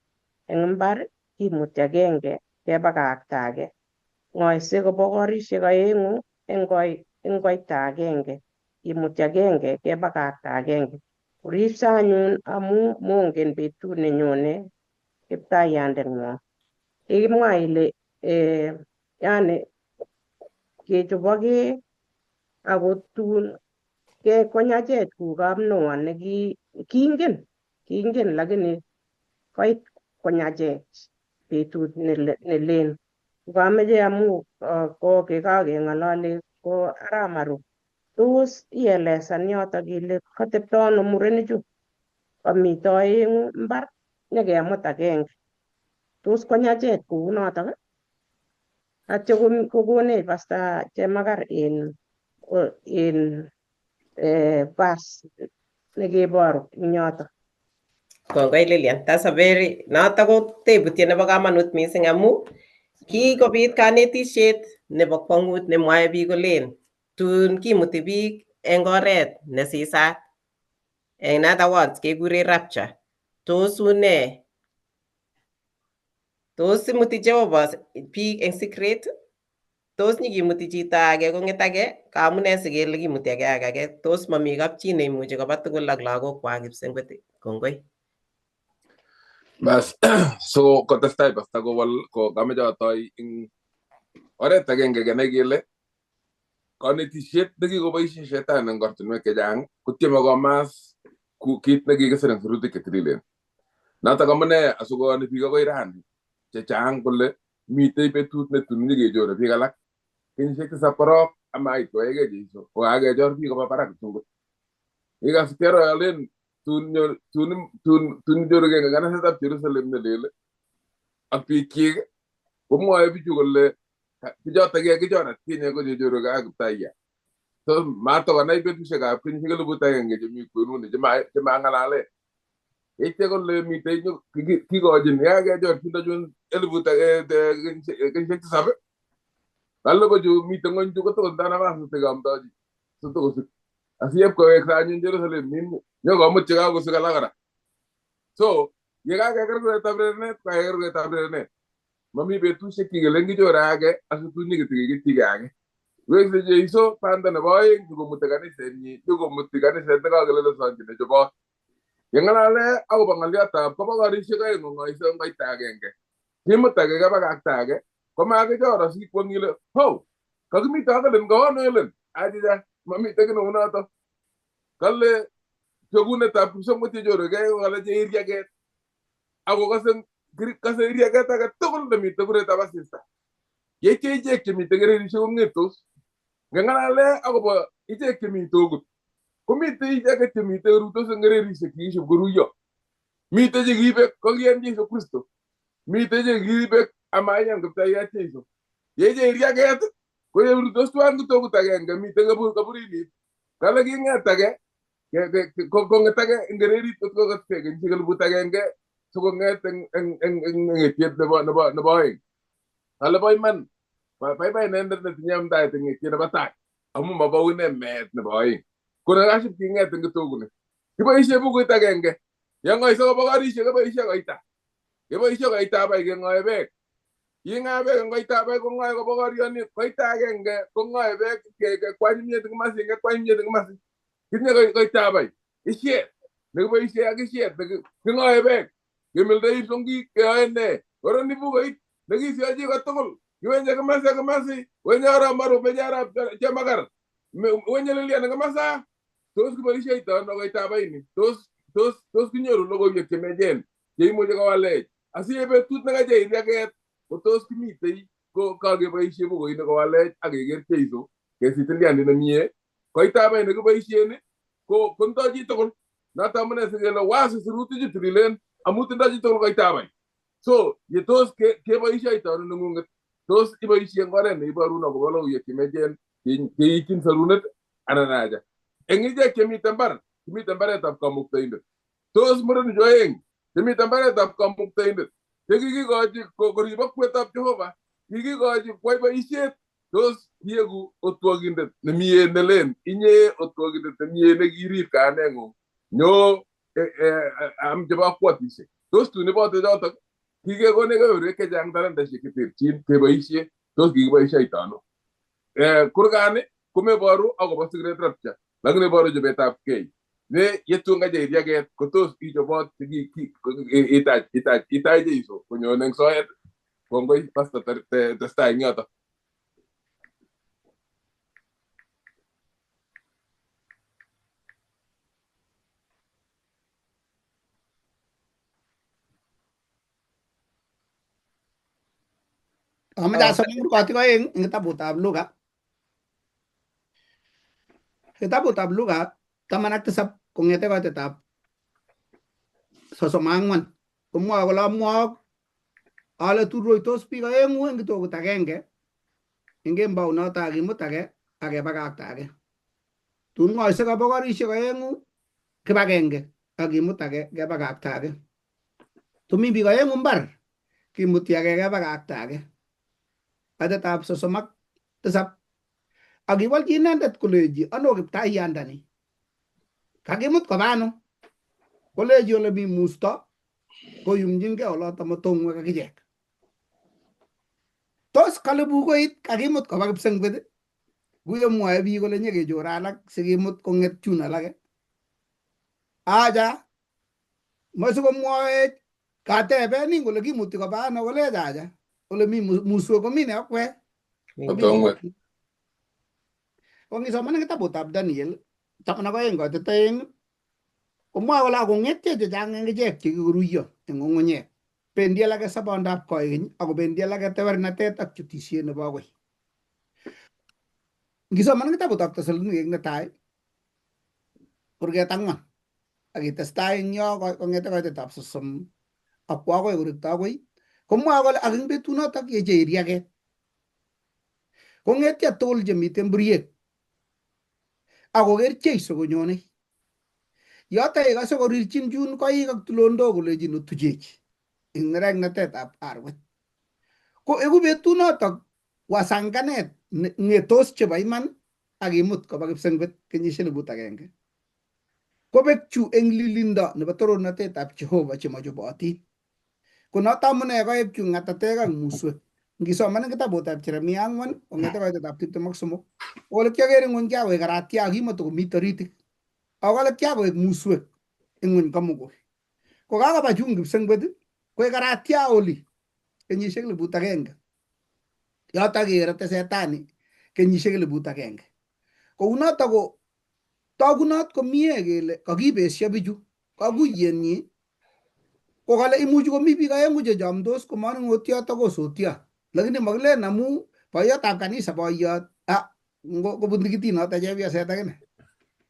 [SPEAKER 1] eng mbar kimuti agenge kebakakta age. Ng'oise kobo korisiek aeng'u eng koita agenge kimuti agenge kebakakta agenge. Oripse anyun amu mongen betut nenyone kiptaiyandeng'wong. Kikimwa ile yani kechobokee ako tun konyachech kou kap Noah neki kingen lakini koit konyachech betut nelen. Kokameche amu ko kekakeng'olole ko aramaru tos ielesan yotok ile katepto ano murenichu kamito aeng'u mbar nyekemut agenge tos konyachech kounotok atyo kokonech Pastor Chemakar en verse nekeboru eng yotok.
[SPEAKER 2] Kongoi Lilian, that's a very notok ko tebutiet nebo kamanut mising amu kikobit kanetisiet nebo kwongut nemwoe biik kolen tun kimuti biik eng oret nesisat. In other words kekure rapture. Tos une? Tos imuti Jehova biik eng secret? Tos nyikimuti chito age kong'et age? Kaamune sikele kimuti age ak age? Tos mami kapchi neimuchi koba tugul ak lagokwak kipsengwet? Kongoi.
[SPEAKER 3] Bas, so kotestai pasta kowal ko kameche atoi eng oret agenge kenai kele konetisiet nekikoboisie shetani eng ortinwek chechang kotieme komas kit nekikisir eng sirutik chetililen. Notok amune asikoyoni biik akoi rani chechang kole mitei betut netun nyikechore biik alak kenyisiek tisab korok amait kowaekei Jeiso kokakechor biik koba barak kipsengwet. Ikas kero alen tun nyorugei kanasetab Jerusalem nelel Ak biikchik komwoe bichu kole bichotok kikichor atkinye ko chechorugei ak Kiptayat. So matokonai betusiekab kenyisiek 1000 chemi kwenuni chemang'alale. Yeityo kole mitei kikochin yakakechor chundochun eliput kenyisiek 7 kale kochu mitei ng'ony chu kotokotindoi nafas sitikamtochi sitokosik asiyep kowekse anyun Jerusalem nyokomut chekakosik alak kora. So ye kakeker kuretab rerenet kakeker kuretab rerenet. Mami betusiek chekelen kichore age asitun nyeketikeketchigei age. Wekse Jeiso banda nebo oeng nyokomuti kanisenyi nyokomuti kaniset nekakelelesonchi nechobot. Yeng'alale akobo ng'olyotab koba korisiek oeng kong'oiso eng koita agenge. Kimut age kebakakta age komakichor asikwong ile ho kakimite akelen kowono elen achicha mamite kiy neunoto. Kale chokunetab kipsomwet chechoregei ko kale cheiriaket ako kase iriaket age tugul nemite kuretab asista. Yeityo ichek chemite kererisiek kong'etos. Ngeng'alale akobo ichek chemi togut komitei icheket chemite korutos eng kererisiek chekisip koruiyo. Mitei chekibek kokiyan Jesu Kristo. Mitei chekibek amaiyan Kiptayat Jesu. Yeche iriaket ko yerutos tuan kitogut agenge mitei kaburinit. Kale king'et age kong'et age eng kererit kot kokatkei kenyisiek 1000 sikong'et eng ng'etiet nebo oeng. Kale bo iman baibai inendet netinye amdaet eng ng'etiet nebo tai amu mabou ine meet nebo oeng. Ko nekasip king'et eng kitoguni. Kiboisie bukuit agenge. Yeng'oiso kobo korisiek keboisie koita. Keboisie koitab bai keng'oe beek. Yeng'ae beek eng koitab bai kong'oe kobo korioni koita agenge kong'oe beek kekwany kimyet eng komasi kekwany kimyet eng komasi. Kitinye koitab bai. Isiet nekiboisie ak isiet king'oe beek. Kemildoi psongik keyoe nee. Koron ibu koit nekisiochi kotugul. Kiwenye komasi ak komasi. Wenye arap Maru, wenye arap Chemakar. Wenye Lilian komasa. Tos kiboisheito ano koitab baini? Tos kinyoru logoiwek chemechen cheimuche kowalech. Asiye betut nekache iriaket ko tos kimitei ko kakeboisie bukuit nekowalech ak keker Jeiso kesich tilyandit nemie. Koitab bai nekiboisien ko kondoi chitugul. Noto amune sikele wasi sirutichu tililen amu tindoi chitugul koitab bai. So ye tos keboisheito ano neng'ung'et tos iboisie eng oret neiborun akobo logoiwek chemechen cheityin sorunet anan acha. Eng ichek chemite mbar, chemite mbaretab kamuktaindet. Tos murenik oeng chemite mbaretab kamuktaindet chekikikochi korib okwetab Jehova, kikikochi kwai boisiet, tos kieku otwokindet nemie nelen inye otwokindet nemie nekirib kayaneng'ung nyo am chebo akwotisiek. Tos tun ibote chotok kikekonech kebeberwek chechang talentaisiek cheterchin keboisie, tos kikiboisioito ano? Kurgani komeboru akobo secret rapture lakini iboru chobetab kei. Ne yetun kache iriaket kotos ichobot itach Jeiso konyone eng soet. Kongoi pastor testai eng yoto.
[SPEAKER 5] Amache asoman kurgotik oeng eng kitabutab Luka. Kitabutab Luka 17 kong'ete koitetab 34 komwoe kole amwok ale tun ruitos biik oeng'u eng kitokut agenge eng kembounoto ak kimut age ak kebakakta age. Tun ng'oise kobokorisiek oeng'u kibagenge ak kimut age kebakakta age. Tun mi biik oeng'u mbar kimuti age kebakakta age. Koitetab 37 ak kiwolchi inendet kolechi ano Kiptaiyandani? Kakimut koba ano? Kolechi ole mi musto koyumchinkei oloto motong'wek akichek. Tos kale bukuit kakimut koba kipsengwet kuyo mwoe biik kole nyekechore alak sikimut kong'et chun alake. Acha mosikomwoech katebenin kole kimuti koba ano kolech acha ole mi muswek komi ne akwek.
[SPEAKER 3] Motong'wek.
[SPEAKER 5] Ko ngisoman kitabutab Daniel 12 koitet 2 komwoe kole akong'etyo chechang eng ichek chekikoruiyo eng ng'ung'unyek. Bendi alake sobondab koikeny akobendi alake tewernatet ak chutisiet nebo akoi. Ngisoman kitabutab Tesalonikek netai kurget 4 ak itestai eng yo kong'ete koitetab 30 akwo akoi korekto akoi Komwoe kole ak eng betunotok yeche iriaket. Kong'etyo tugul chemiten buriek akoker Jeiso konyone. Yoto yekase korirchin chun koik ak tulondok kolechin otuchech eng nereknatetab arwet. Ko eku betunotok wasanganet ng'etos chebo iman ak imut koba kipsengwet kenyisiek 1000. Kobek chu eng lilindo nebo torornatetab Jehova chemochobotin. Ko noto amune koek chu ng'atatek ak muswek. Ngisoman eng kitabutab Jeremia 4 kong'ete koitetab 23 kole kiaker ing'weny kiakoek karatia ak kimatakomi toritik. Ako kale kiakoek muswek eng ng'weny komugul. Ko kakoba chun kipsengwet koek karatia oli kenyisiek 1000. Yoto kerote setani kenyisiek 1000. Kounoto ko togunot komie kele kakibesio bichu kakuyenyi ko kale imuchi komi biik aengu chechomdos komanung'otiot ak osotiot lakini makilen amu boiyotab kanisa boiyot ah, kobun tikitit noto chepyoset akine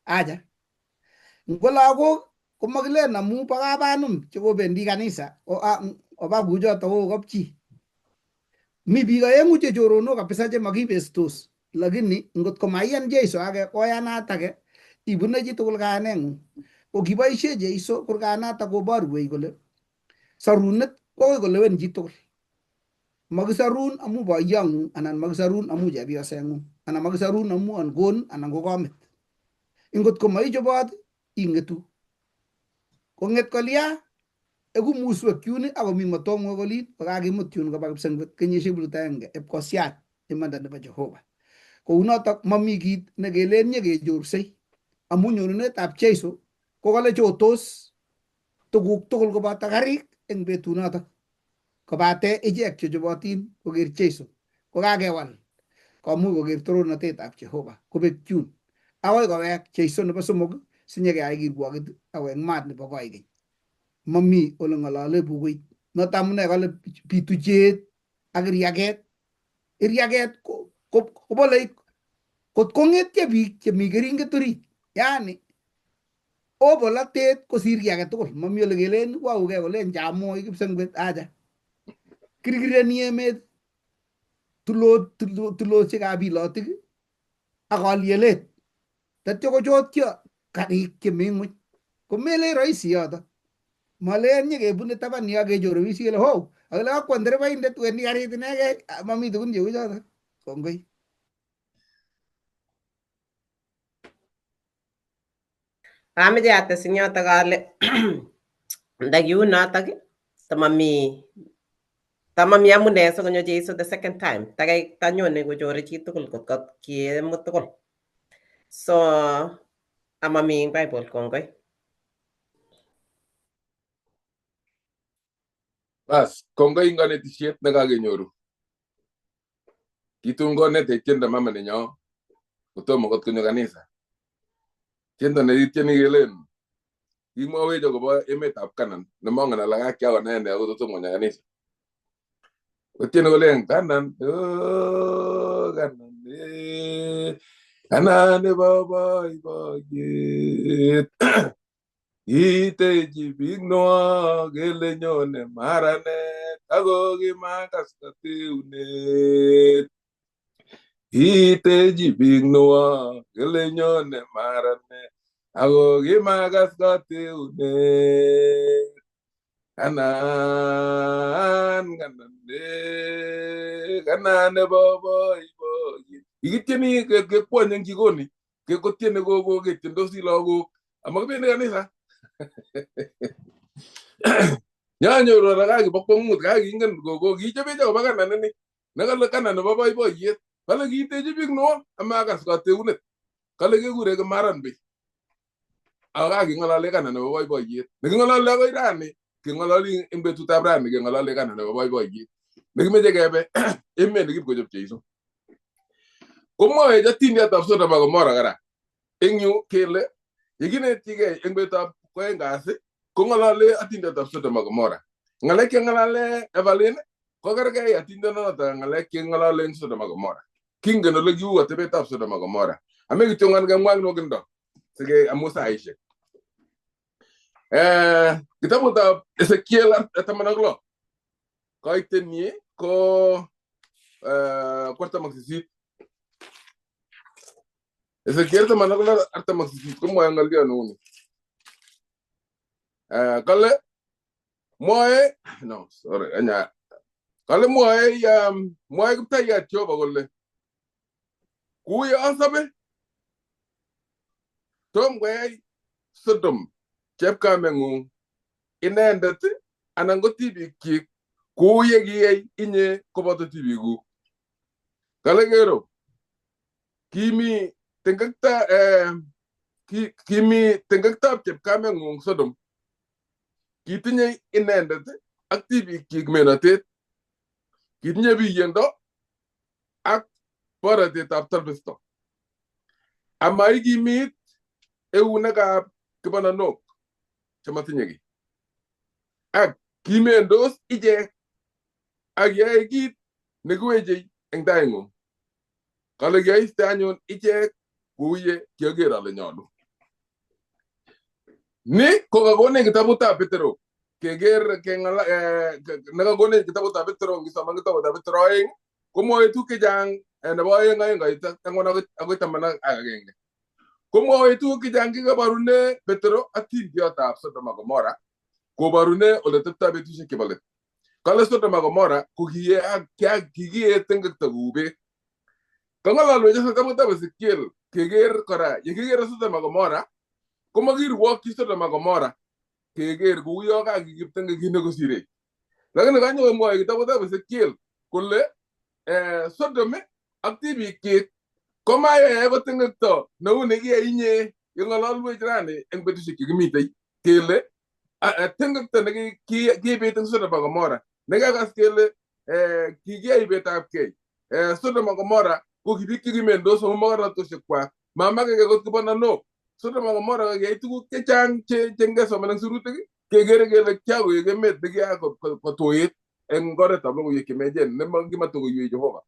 [SPEAKER 5] acha ngo lagok komakilen amu bo kabanum chekobendi kanisa oba kuchoto ko kapchi mi biik aengu che choronok kabisa chemakibestos lakini ngot komaiyan Jeiso age koyanat age ibune chitugul kayaneng'ung. Ko kiboisie Jeiso kurganato koborwech kole sorunet ko akoi kolewen chitugul. Makisarun amu boiyong'ung anan makisarun amu chepyoseng'ung anan makisarun amu angon anan ko kamit. Ingot ko maichobot ing'etu. Kong'et kolya eku muswek yun akomi matong'wek olin kokakimut yun koba kipsengwet kenyisiek 1000 ipkosiach imanda nebo Jehova. Kounotok mami kit nekelen nyekechorsei amu nyonunetab Jeiso kokale chotos tuguk tugul koboto karik eng betunotok kobate ichek chechobotin koker Jeiso kokakewal komuch koker torornatetab Jehova kobek yun akoi kowek Jeiso nebo somok sinyekeyai kirwoket akowek maat nebo koikeny. Mami ole ng'olole bukuit. Noto amune kale bitu cheet ak iriaket. Iriaket kobolei kot kong'etyo biik chemi keringet orit. Yaani oo bolotet kosir kiy age tugul. Mami ole kelen waugei kolen chamoi kipsengwet acha. Kirkireni emet tulosiekab bilotik ak kalyelet. Tatyo kochotyo karik chemi ng'weny. Komelen rahisi yoto. Malen nyekebune taban yo kechorwisi kele ho akele kakwo nderebaindet wendi karit inegei mami tugun cheu choto. Kongoi.
[SPEAKER 2] Ameche ates eng yotok ale ndakiunotok tamami amune sikonyo Jeiso the second time takai tanyone kochore chitugul kot kiemut tugul. So amami eng Bible kongoi.
[SPEAKER 3] Bas, kongoi eng konetisiet nekakenyoru. Kitun konetech tiendo mama nenyo kotomo kot konyo kanisa. Tiendo nekityeni kelen kimwowech akobo emetab Kanan nemongen ale kakiakonai ane ako tomo konyo kanisa. Kotieni kolen Kanan, oh, Kanan, eh, Kanan nebo boiboiyet. Kitechi biik Noa kele nyone maranet ako kimakas kateunet. Kitechi biik Noa kele nyone maranet ako kimakas kateunet. Kanan, Kanan, eh, Kanan nebo boiboiyet. Kikityeni kekwonye eng jikoni, kotyeni gogo ketyendosi lagok, amakibendi kanisa. Nyanyoru ale kakibo kwong'ut, kakingen gogo kichobech akobo Kanan ini. Nekale Kanan nebo boiboiyet. Kale kiitechi biik Noa amakas kateunet. Kale kekure kimaran bei. Ako kaking'olole Kanan nebo boiboiyet. Neking'olole akoi rani, keng'ololi eng betutab rani keng'olole Kanan nebo boiboiyet. Nekimeche kebe emet nekipkochob Jeiso. Komwowech atindiotab Sodom ak Gomora kora. Eng yu kele yekinetigei eng betutab kwoeng kasi kong'olole atindiotab Sodom ak Gomora. Ng'alek cheng'alale Evelyn ko kergei atindionoto ak ng'alek cheng'olole eng Sodom ak Gomora. Kingen ole kiu atebetab Sodom ak Gomora. Ame kityongan kemwa eng nwokindo sike amu saishek. Kitabutab Ezekiel 16. Kaitenyi ko 48. Ezekiel 16 48 komwoe ng'olyo neuni. Kale mwoe no sorry anya kale mwoe mwoe Kiptayat Jehova kole kuyo asobe tom koyai Sodom chepkameng'ung inendet anan ko tibikyik kou ye kiyai inye koboto tibikuk. Kale kero kimi tengekta kimi tengektab chepkameng'ung Sodom kitinye inendet ak tibikyik menotet, kitinye biyendo ak borotetab talbisto. Amaikimit eunekab kibananok chematinye kiy. Ak kimendos ichek ak yae kit nekiwechei eng taing'ung. Kale kiaiste anyun ichek kou ye kiaker ale nyolu. Ni ko kakonech kitabutab Petero keker nekakonech kitabutab Petero ngisoman kitabutab Petero 2 komwoe tuguk chechang nebo 2 2 koit 4 akoi 11. Komwoe tuguk chechang kikaborune Petero atindiotab Sodom ak Gomora koborune ole teptoi betusiek chebo let. Kale Sodom ak Gomora ko kikiee tengekto kou beek. Kang'ololwech kitabutab Ezekiel keker kora yekikere Sodom ak Gomora komakirwokyi Sodom ak Gomora keker kou yo kakikip tengekit nekosirech. Lakini kanyokomwoe kitabutab Ezekiel kole Sodom ak tibikyik komayai akot tengekto neu nekiyai inye yeng'ololwech rani eng betusiek chekimitei kele tengekto nekibit eng Sodom ak Gomora nekakas kele kikiyai ibetabkei. Sodom ak Gomora ko ki biik chekimendos amu makornatosiekwak mamakeke kot kibananok. Sodom ak Gomora kakiyai tuguk chechang che ngesoman eng sirutik kekere kele kiakoek emet nekiakotuit eng oretab logoiwek chemenchen nemokimatokoiwei Jehova.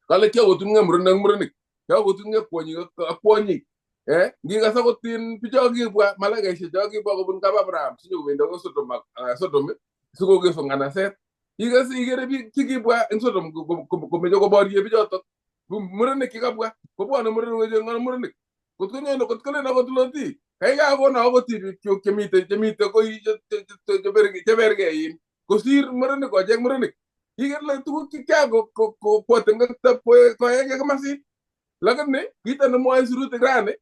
[SPEAKER 3] Kale kiakotunkei murenik ak murenik, kiakotunkei kwonyik ak kwonyik. Ngikas akot bicho kibwa malaikaisiek cho kibwa kobun kap Abraham sinyokobendi akoi Sodom ak Sodom sikokeso nganaset. Ikas ikere biik chekibwa eng Sodom komeche koborye bichotok. Murenik chekabwa kobwone murenik kocheng'on murenik. Kot konyone kot kolen akot Loti kaikai kono akot tibikyuk chemite koi cheberkei kosir murenik kocheng murenik. Iker le tuguk chekiakokwo tengekto koyaike komasin. Lakini kito nemwoe sirutik rani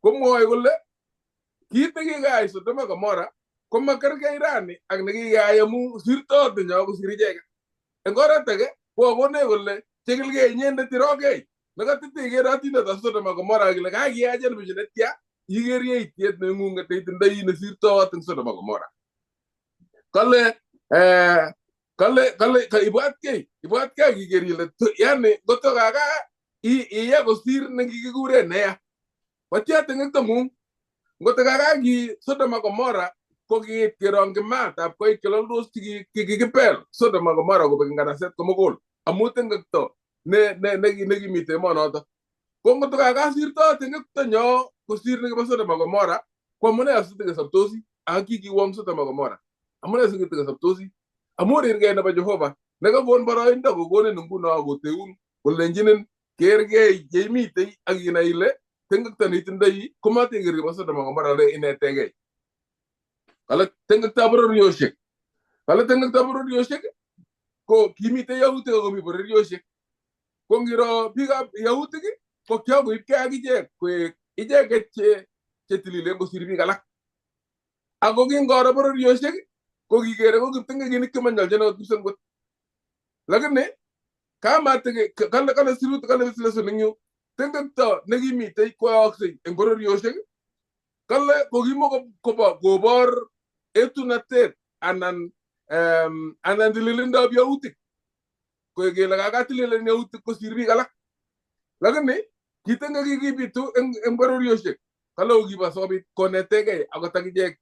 [SPEAKER 3] komwoe kole kit nekikayai Sodom ak Gomora komakerkei rani ak nekikayai amu sirtot nenyo kosir icheket. Eng oret age kokonech kole chikilgei inyendet irokei. Nekatiteker atindotab Sodom ak Gomora kile kakiyachen bichu netya iker yaitiet neng'ung'et neitindoi nesirtoot eng Sodom ak Gomora. Kale kale ibwatkei akiker ile yani ngotko kaka iya kosir nekikikuren neya. Kotia tengekto ng'ung. Ngotko kaka ki Sodom ak Gomora ko kiit kerongyi maatab koik cheloldos chekikibel Sodom ak Gomora kobek nganaset komugul amu tengekto nekimite emonoto. Ko ngotko kakasirto tengekto nyo kosir nekibo Sodom ak Gomora ko amune asitekesoptosi ak kikiwong Sodom ak Gomora. Amune sikitekesoptosi amu rirgei nebo Jehova nekakon boroindo kokonin nguno akoteun kolenjinin kergei yeimitei ak inai ile tengekto neitindoi komateker kibo Sodom ak Gomora le inetegei. Kale tengektab bororiosiek. Kale tengektab bororiosiek ko kimitei yautik ak komi bororiosiek. Ko ngiro biikab yautik ko kiakoibkei ak ichek koek icheket chetililen kosir biik alak. Ako kingoro bororiosiek ko kikere ko kiptengekinik chemanyolchin akot kipsengwet. Lakini kamateke kale sirutik kale lesson eng yu tengekto nekimitei koyooksei eng bororiosiek kale kokimo kobor etunatet anan tililindab yautik kele kakatililen yautik kosir biik alak. Lakini kit nekikibitu eng bororiosiek kale kibo sikobit konetegei akot akichek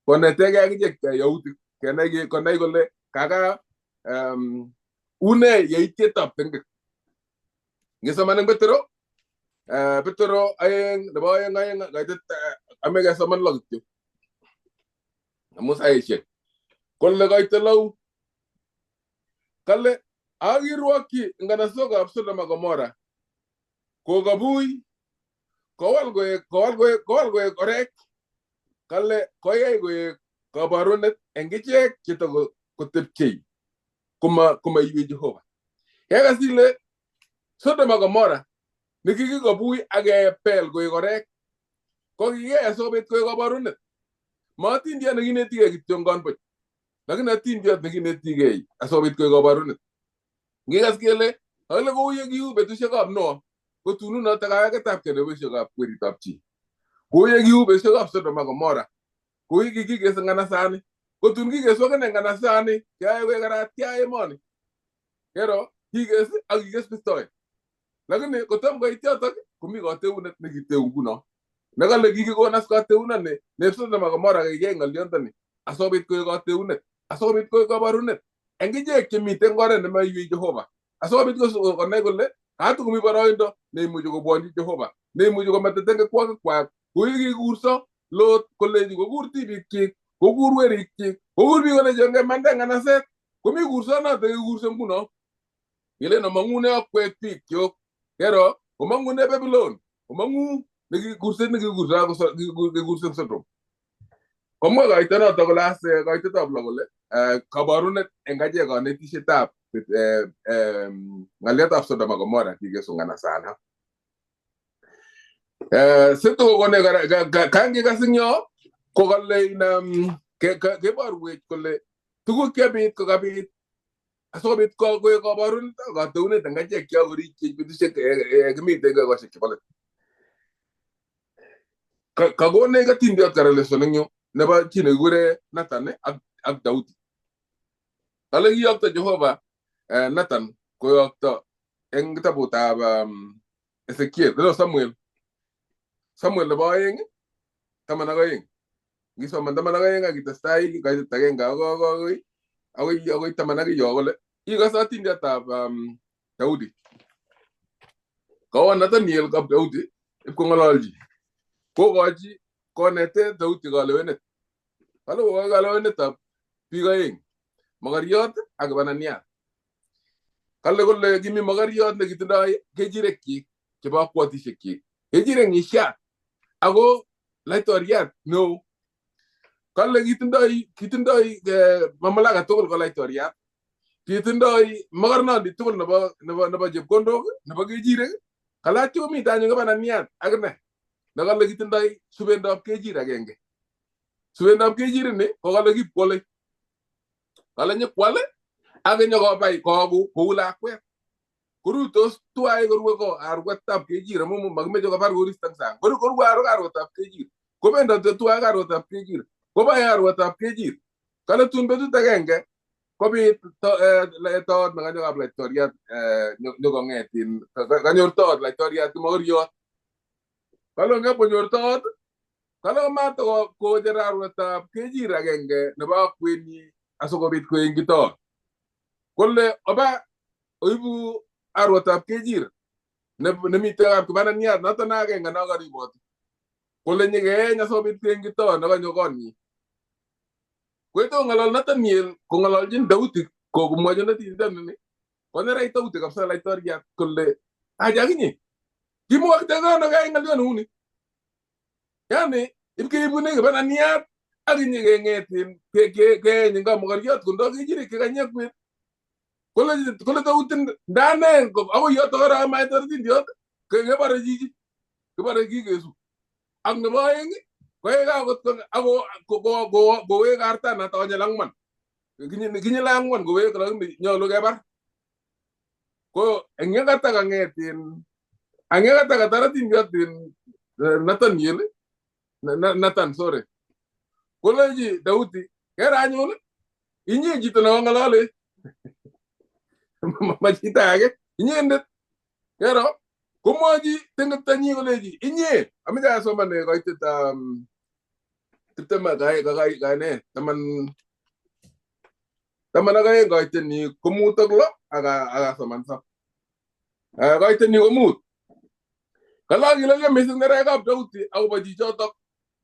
[SPEAKER 3] konetegei akichek yautik kenai konai kole kaka une yaitietab tengek. Ngesoman eng Petero Petero 2 nebo 2 2 kaitet ame kesoman lo kityo amu saisiek kole koite lou Kale akirwokyi nganasokab Sodom ak Gomora kokabui kowal koek orek. Kale koyai koek kabarunet eng ichek chetokotepchei komaiwei Jehova. Kekas ile Sodom ak Gomora nekikikobui ak kebel koek orek ko kikiyai asikobit koek kabarunet. Ma atindiot nekinetigei kityongon buch, lakini atindiot nekinetigei asikobit koek kabarunet. Ngikas kele akile kou ye kiu betusiekab Noah, ko tunu notok kaweketabkei nebo betusiekab weritab chi. Kou ye kiu betusiekab Sodom ak Gomora, kou ye kikikes nganasani, ko tun kikesu akine nganasani, keyae koek karatia emoni. Kero, kikes ak kikes bistoe. Lakini kotom koit yotok, komi kateunet nekiteu nguno. Nekale kikikon as kateunoni, neb Sodom ak Gomora kikiyai ng'olyondoni, asikobit koek kateunet, asikobit koek kabarunet eng ichek chemiten oret nemaiwei Jehova. Asikobit konai kole katokomi boroindo neimuchi kobwonchi Jehova, neimuchi komete tengekwokikwak, kou yekikurso Lot kolechi kokur tibikyik, kokur werikyik, kokur biik kolechi ongemande nganaset, komi kursonoto kikurse nguno. Kelen omong'une okwek biikyuk, kero omong'une Babylon, omong'u nekikurset nekikurso Sodom. Komwa koito noto kole as koitetab lo kole kabarunet eng achek kanetisietab ng'alyotab Sodom ak Gomora kikesu nganasana. Sitokokonech kangikas eng yo ko kale keborwech kole tuguk chebit ko kabit asikobit koek kabarunet ak kateunet eng achek cheakorikchech betusiek kimiten ekosiek chebo let. Kakonech atindiot kora lesson eng yu nebo chi nekikure Nathan ak Daudi. Kale kiyokto Jehova Nathan koyokto eng kitabutab Ezekiel, no Samuel, Samuel nebo 2 12. Ngisoman 12 ak itestai kaitet agenge akoi 10 ak iyo kole ikose atindiotab Daudi. Kawo Nathaniel kap Daudi ipkong'ololchi. Kokochi konete Daudi kalewenet. Kale kokochi kalewenetab biik aeng, mokoriot ak kibananiat. Kale kole kimi mokoriot nekitindoi kechirekyik chebo akwatishekyik. Kechirek ng'isiat ako laitoriat neo. Kale kitindoi mamlaka tugul ko laitoriat. Kitindoi mokornondit tugul nebo chepkondok nebo kechirek. Kale atyo komiten anyun kibananiat akine nekale kitindoi subendab kechir agenge. Subendab kechir ini ko kale kipkwole. Kale nyokwal ak nyokobai koku kou lakwet. Korutos tuwai korue ko arwetab kechir amu makimeche kobar koristo eng sang. Korue arwetab kechir. Kobendote tuwai arwetab kechir. Kobai arwetab kechir. Kale tun betut agenge kobit toot nekanyo kap laitoriat nyokong'et kanyor toot laitoriat kimokoriot. Kale konyor toot kale komatoko kocher arwetab kechir agenge nebo akwenyi asikobit koengyi toot. Kole oba oibu arwetab kechir nemiten kap kibananiat noton agenge nokoriboti. Kole nyikeeny asikobit koengyi toot nekanyo konyi. Koito kong'olol Nathaniel kong'ololjin Daudi komwochin atindoni konerech Daudi kabisa laitoriat kole acha akinye kimwokte kono keyai ng'olyo neuni. Yani ipkeibune kibananiat ak inye keng'etin keeny eng kamokoriot kondo kechirek chekanyi akwet. Kole Daudi ndane akoi yoto kora amaitar atindiot kebore chichi kibore kikesu. Ak nebo aeng koek akot kowek artanato konyil ang'wan. Kinyil ang'wan kowek lakini nyolu kebar. Ko eng yekata kang'et ang yekata katar atindiot Nathaniel, Nathan sorry. Kolechi Daudi kero anyun inye chito nekong'olole ma chito age inyendet. Kero komwochi tengektanyi kolechi inye ameche asoman koitetab 20 kaine 12 koiteni ko 5 ak 6 ak asoman sop. Koiteni ko 5. Kale akilelyo missing nerekab Daudi akobo chichotok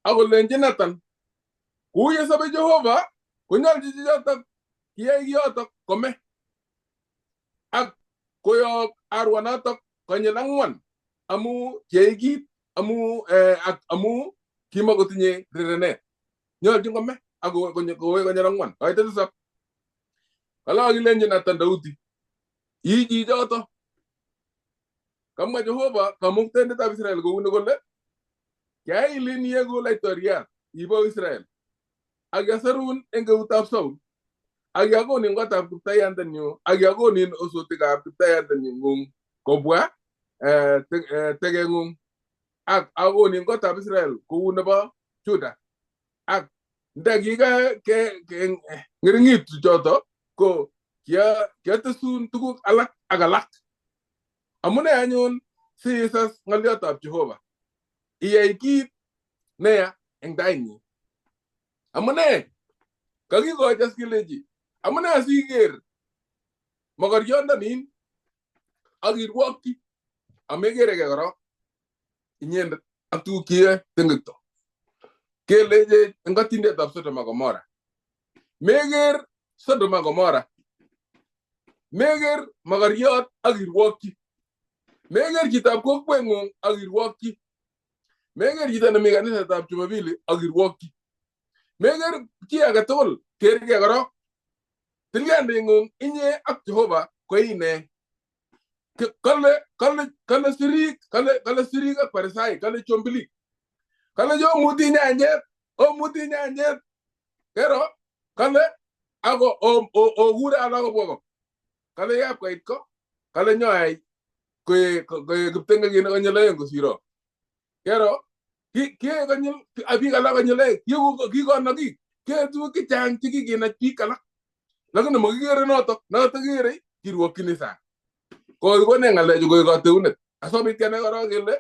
[SPEAKER 3] ak kolenji Nathan kou yesobe Jehova konyolchi chichotok kiyai kiyotok kome. Ak koyook arwanotok konyil ang'wan amu kiyai kit amu ak amu kimakotinye rirenet. Nyoljin kome ak kowek konyil ang'wan. Koitet tisap. Kale akilenji Nathan Daudi, ii chichoto. Kamwa Jehova kamuktaindetab Israel kouni kole, kiailin ieku laitoriat ibo Israel ak kiaserun eng eutab Saul ak kiakonin kotab kiptaiyandenyu ak kiakonin osotikab kiptaiyandengung kobwa tekeng'ung ak akonin kotab Israel kou nebo Juda ak ndakika ke ng'ering'itu choto ko kiatesun tuguk alak ak alak. Amune anyun siisas ng'oliotab Jehova iyai kit neya eng tainyi. Amune kakikoch as kelechi amune asiker mokoriondonin ak irwokyi amekerekei korok inyendet ak tuguk cheyoe tengekto. Kelechech eng atindietab Sodom ak Gomora. Meker Sodom ak Gomora. Meker mokoriot ak irwokyi. Meker chitab kokweng'ung ak irwokyi. Meker chito nemi kanisetab Jumapili ak irwokyi. Meker chi age tugul, kerkei korok. Tilyanding'ung inye ak Jehova ko ine. Kale sirik, kale sirik ak Farisaik, kale chombilik. Kale jo omuti nyanjet, omuti nyanjet. Kero, kale ako okure alak kobwa ko. Kale yap koit ko, kale nyoyai koe kiptengekit konyil oeng kosiro. Kero, kiyoe konyil biik alak konyil oeng, kikonokik, kiyoe tuguk chechang chekikinach biik alak. Lakini mokikere notok, notok kikere kirwokyini sang. Kokikonech ng'alechu koek kateunet. Asikobit kenai korok kele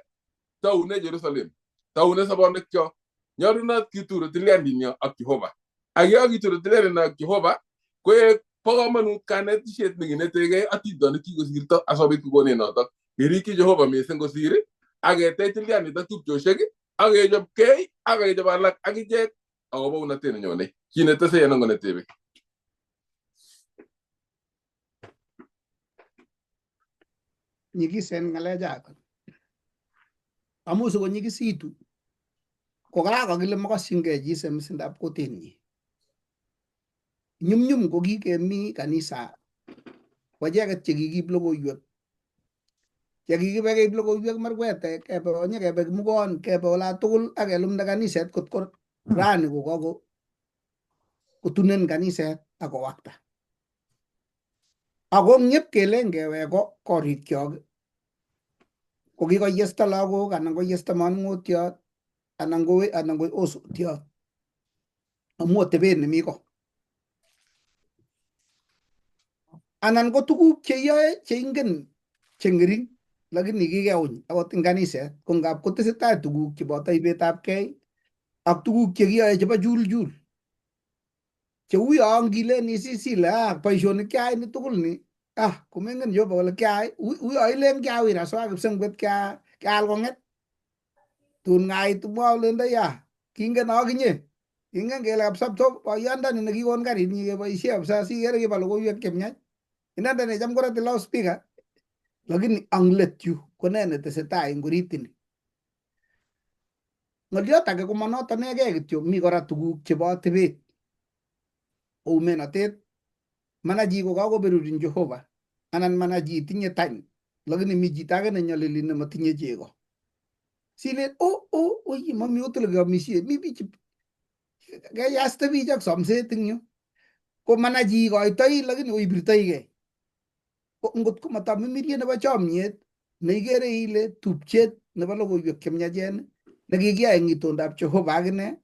[SPEAKER 3] toune Jerusalem, toune sobonwekyok. Nyolunot kituro tilyandinyo ak Jehova. Ak yon kituro tilyandinyo ak Jehova, koek bo komonut kanetishet nekinetegei atindonik chekikosirto asikobit kokonech notok kerikyi Jehova missing kosir ak ketech tilyandit ak tupchosiek ak kechopkei ak kechop alak akichek akobo unotet nenyone. Chi netese en ngo netebe.
[SPEAKER 5] Nyikisen ng'alechaton. Amu sikonyikisitu ko kakokile mokosyingei chi semisindab kutinyi. Nyumnyum ko kikemi kanisa ko icheket chekikiib logoiwek. Chekikibe keib logoiwek Merkwete, kebe Onye, kebe Kimugon, kebe olatugul ak kelumda kaniset kot ko rani ko kako kotunen kaniset ak kowakta. Ako ng'ip kelen kewek ko korikyok ko kikoyesta lagok anan koyesta manung'otiot anan ko anan ko osotiot amu atebet nemi ko. Anan ko tuguk cheyoe cheingen cheng'ering lakini kikeuny akot eng kaniset ko ngap kotesetai tuguk cheboto ibetabkei ak tuguk chekiyoe chebo juljul cheu yo ngilen isis ile ah boisionik kiayai ni tugul ni ah komengen Jehova kole kiayai uyo ilen kiawir aswa kipsengwet kial kong'et tun ngait mwa olendo ya kingen akinye kingen kele kabisa boyondoni nekikon karit nyi keboisie kabisa sikere kiba logoiwek chemiach inendet necham korate loudspeaker lakini ang let yu ko nee netesetai eng orit ini. Ng'oliot age komonoto nekei kityo, mi kora tuguk chebo atebet kou menotet mana chi kokakoberurin Jehova anan mana chi tinye tany lakini mi chito age nenyolili nemotinye chego. Silen oh oh oi mami ot ole keomishe mi biik keyaste biik ak somset eng yu ko mana chi ikoitoi lakini koibirtoigei. Ko ngot ko matamimirie nebo chomyet neikere ile tupchet nebo logoiwek chemiachen nekikiyai eng itondab Jehova akine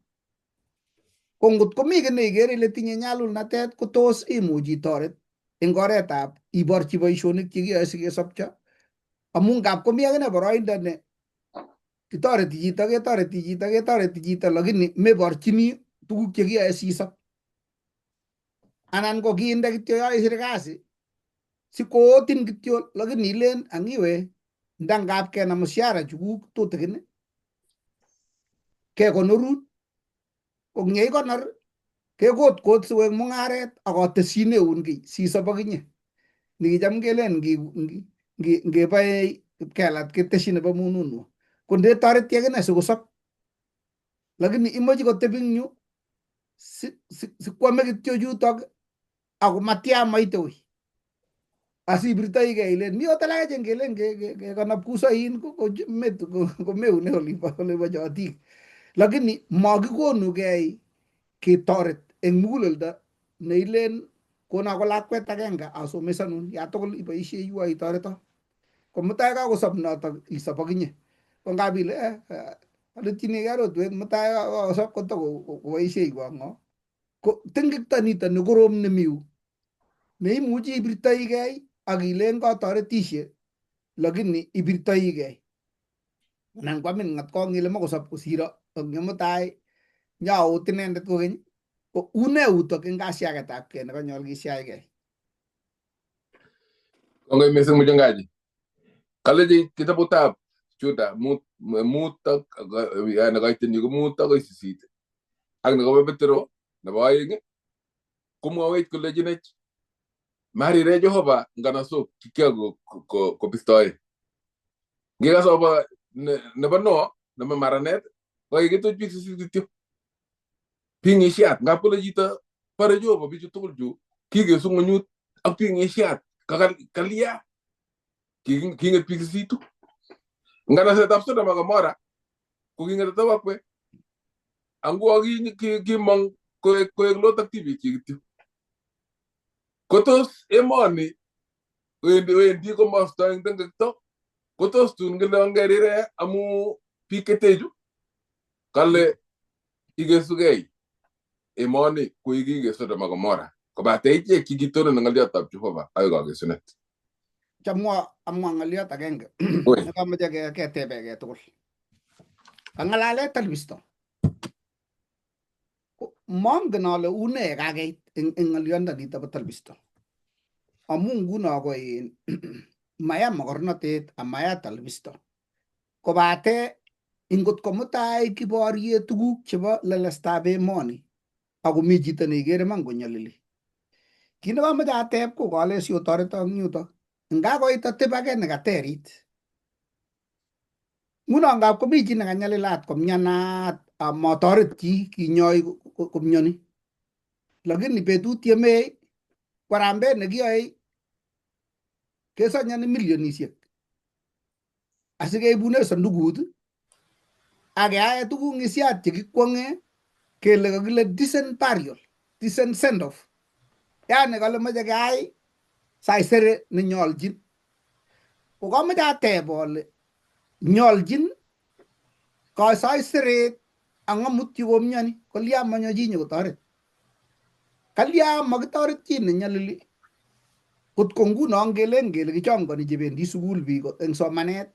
[SPEAKER 5] ko ngot komi kiy neikere ile tinye nyalulnatet ko tos imuch itoret eng oretab iborchi boisionik chekiyoe sikesopcho amu ngap komi akine boroindo ne kitoreti chito ketoreti chito ketoreti chito lakini meborchini tuguk chekiyoe sisop anan ko kinde kityo yo isir kasi sikootin kityo lakini ilen angiwe nda ngap kenam mshahara chukuk tutikin kekonorun ko ngeikonor kekotkot sikoek mung'aret ak otesyineun kiy sisop akinye. Nikicham kelen ngebae kipkelat keteshi nebo mununwa. Ko ndetoreti akine sikosop. Lakini imoche kotebi eng yu sikwame kityo yutok ako matya maite wui. Asibirtoigei ilen mi ot alake che ngelen kekonop kusoin komeune olibo chotik. Lakini makikonugei ketoret eng muguleldo neilen kono ko lakwet agenge asomesanun ya tugul iboisie yua itoreto. Ko mutai kakosop notok isop akinye. Ko ngap ile alityinikei rotwet mutai kakosop kotokoboisie yua ng'o. Ko tingikto nito nekorom nemi yu. Neimuchi ibirtoigei ak ilen katoretishe lakini ibirtoigei. Anan kwamin ng'atkong ile makosop kosiro eng mutai nyaut inendet kokeny. Ko une utok eng kasiaketabkei nekanyol kisiachkei.
[SPEAKER 3] Kongoi missing mchungaji. Kalechi kitabutab Juda mut ak nekaitini ko 5 akoi 8 ak nebo Petro nebo 2 komwawech kolechinech marire Jehova nganasok kikia kobistoe. Ngikas akobo nebo Noah nebo maranet kokikituch biik 8 kityo. Ping'isiat ngap kole chito bare Jehova bichu tugul chu kikesu ng'unyut ak ping'isiat kalia king'et biik 8. Nganasetab Sodom ak Gomora ko king'etete wakwe anguo kimong koek Lot ak tibiikchik kityo. Kotos emoni wendi komosto eng tengekto kotos tun kele ongerire amu biik chetechu kale ikesugei emoni koikike Sodom ak Gomora kobate ichek chekitonon ng'oliotab Jehova akoi kakesunet.
[SPEAKER 5] Chamwa amwa ng'oliot agenge nekamoche ketebekei tugul. Kang'alale talbisto. Mongen ale une kakeit eng ng'oliondo nito bo talbisto. Amu nguno ko maya mokornotet amaya talbisto. Kobate ingot ko mutai kiborie tuguk chebo lelestab emoni ako mi chito neikere man konyolili. Kit nekomoche ateb ko kale si otoreto eng yutok. Nga koit ateb age nekaterit. Nguno ngap komi chi nekanyalilat komyanat amatoret chi kinyoi komyoni. Lakini betut yemei kwarambet nekiyoe kesonyoni milionisiek. Asikeibune sandukut ak keae tuguk ng'isiat chekikwong'e kele kakile decent burial, decent send off. Yani kale moche keai saisere nenyoljin. Ko kamoche ateb ale nyoljin kasaiseret ang'amut yu komyoni kolya manyo chi nyokotoret. Kalya makitoret chi nenyalili. Kot ko nguno ngelen kele kichongoni chebendi sukul biik eng somanet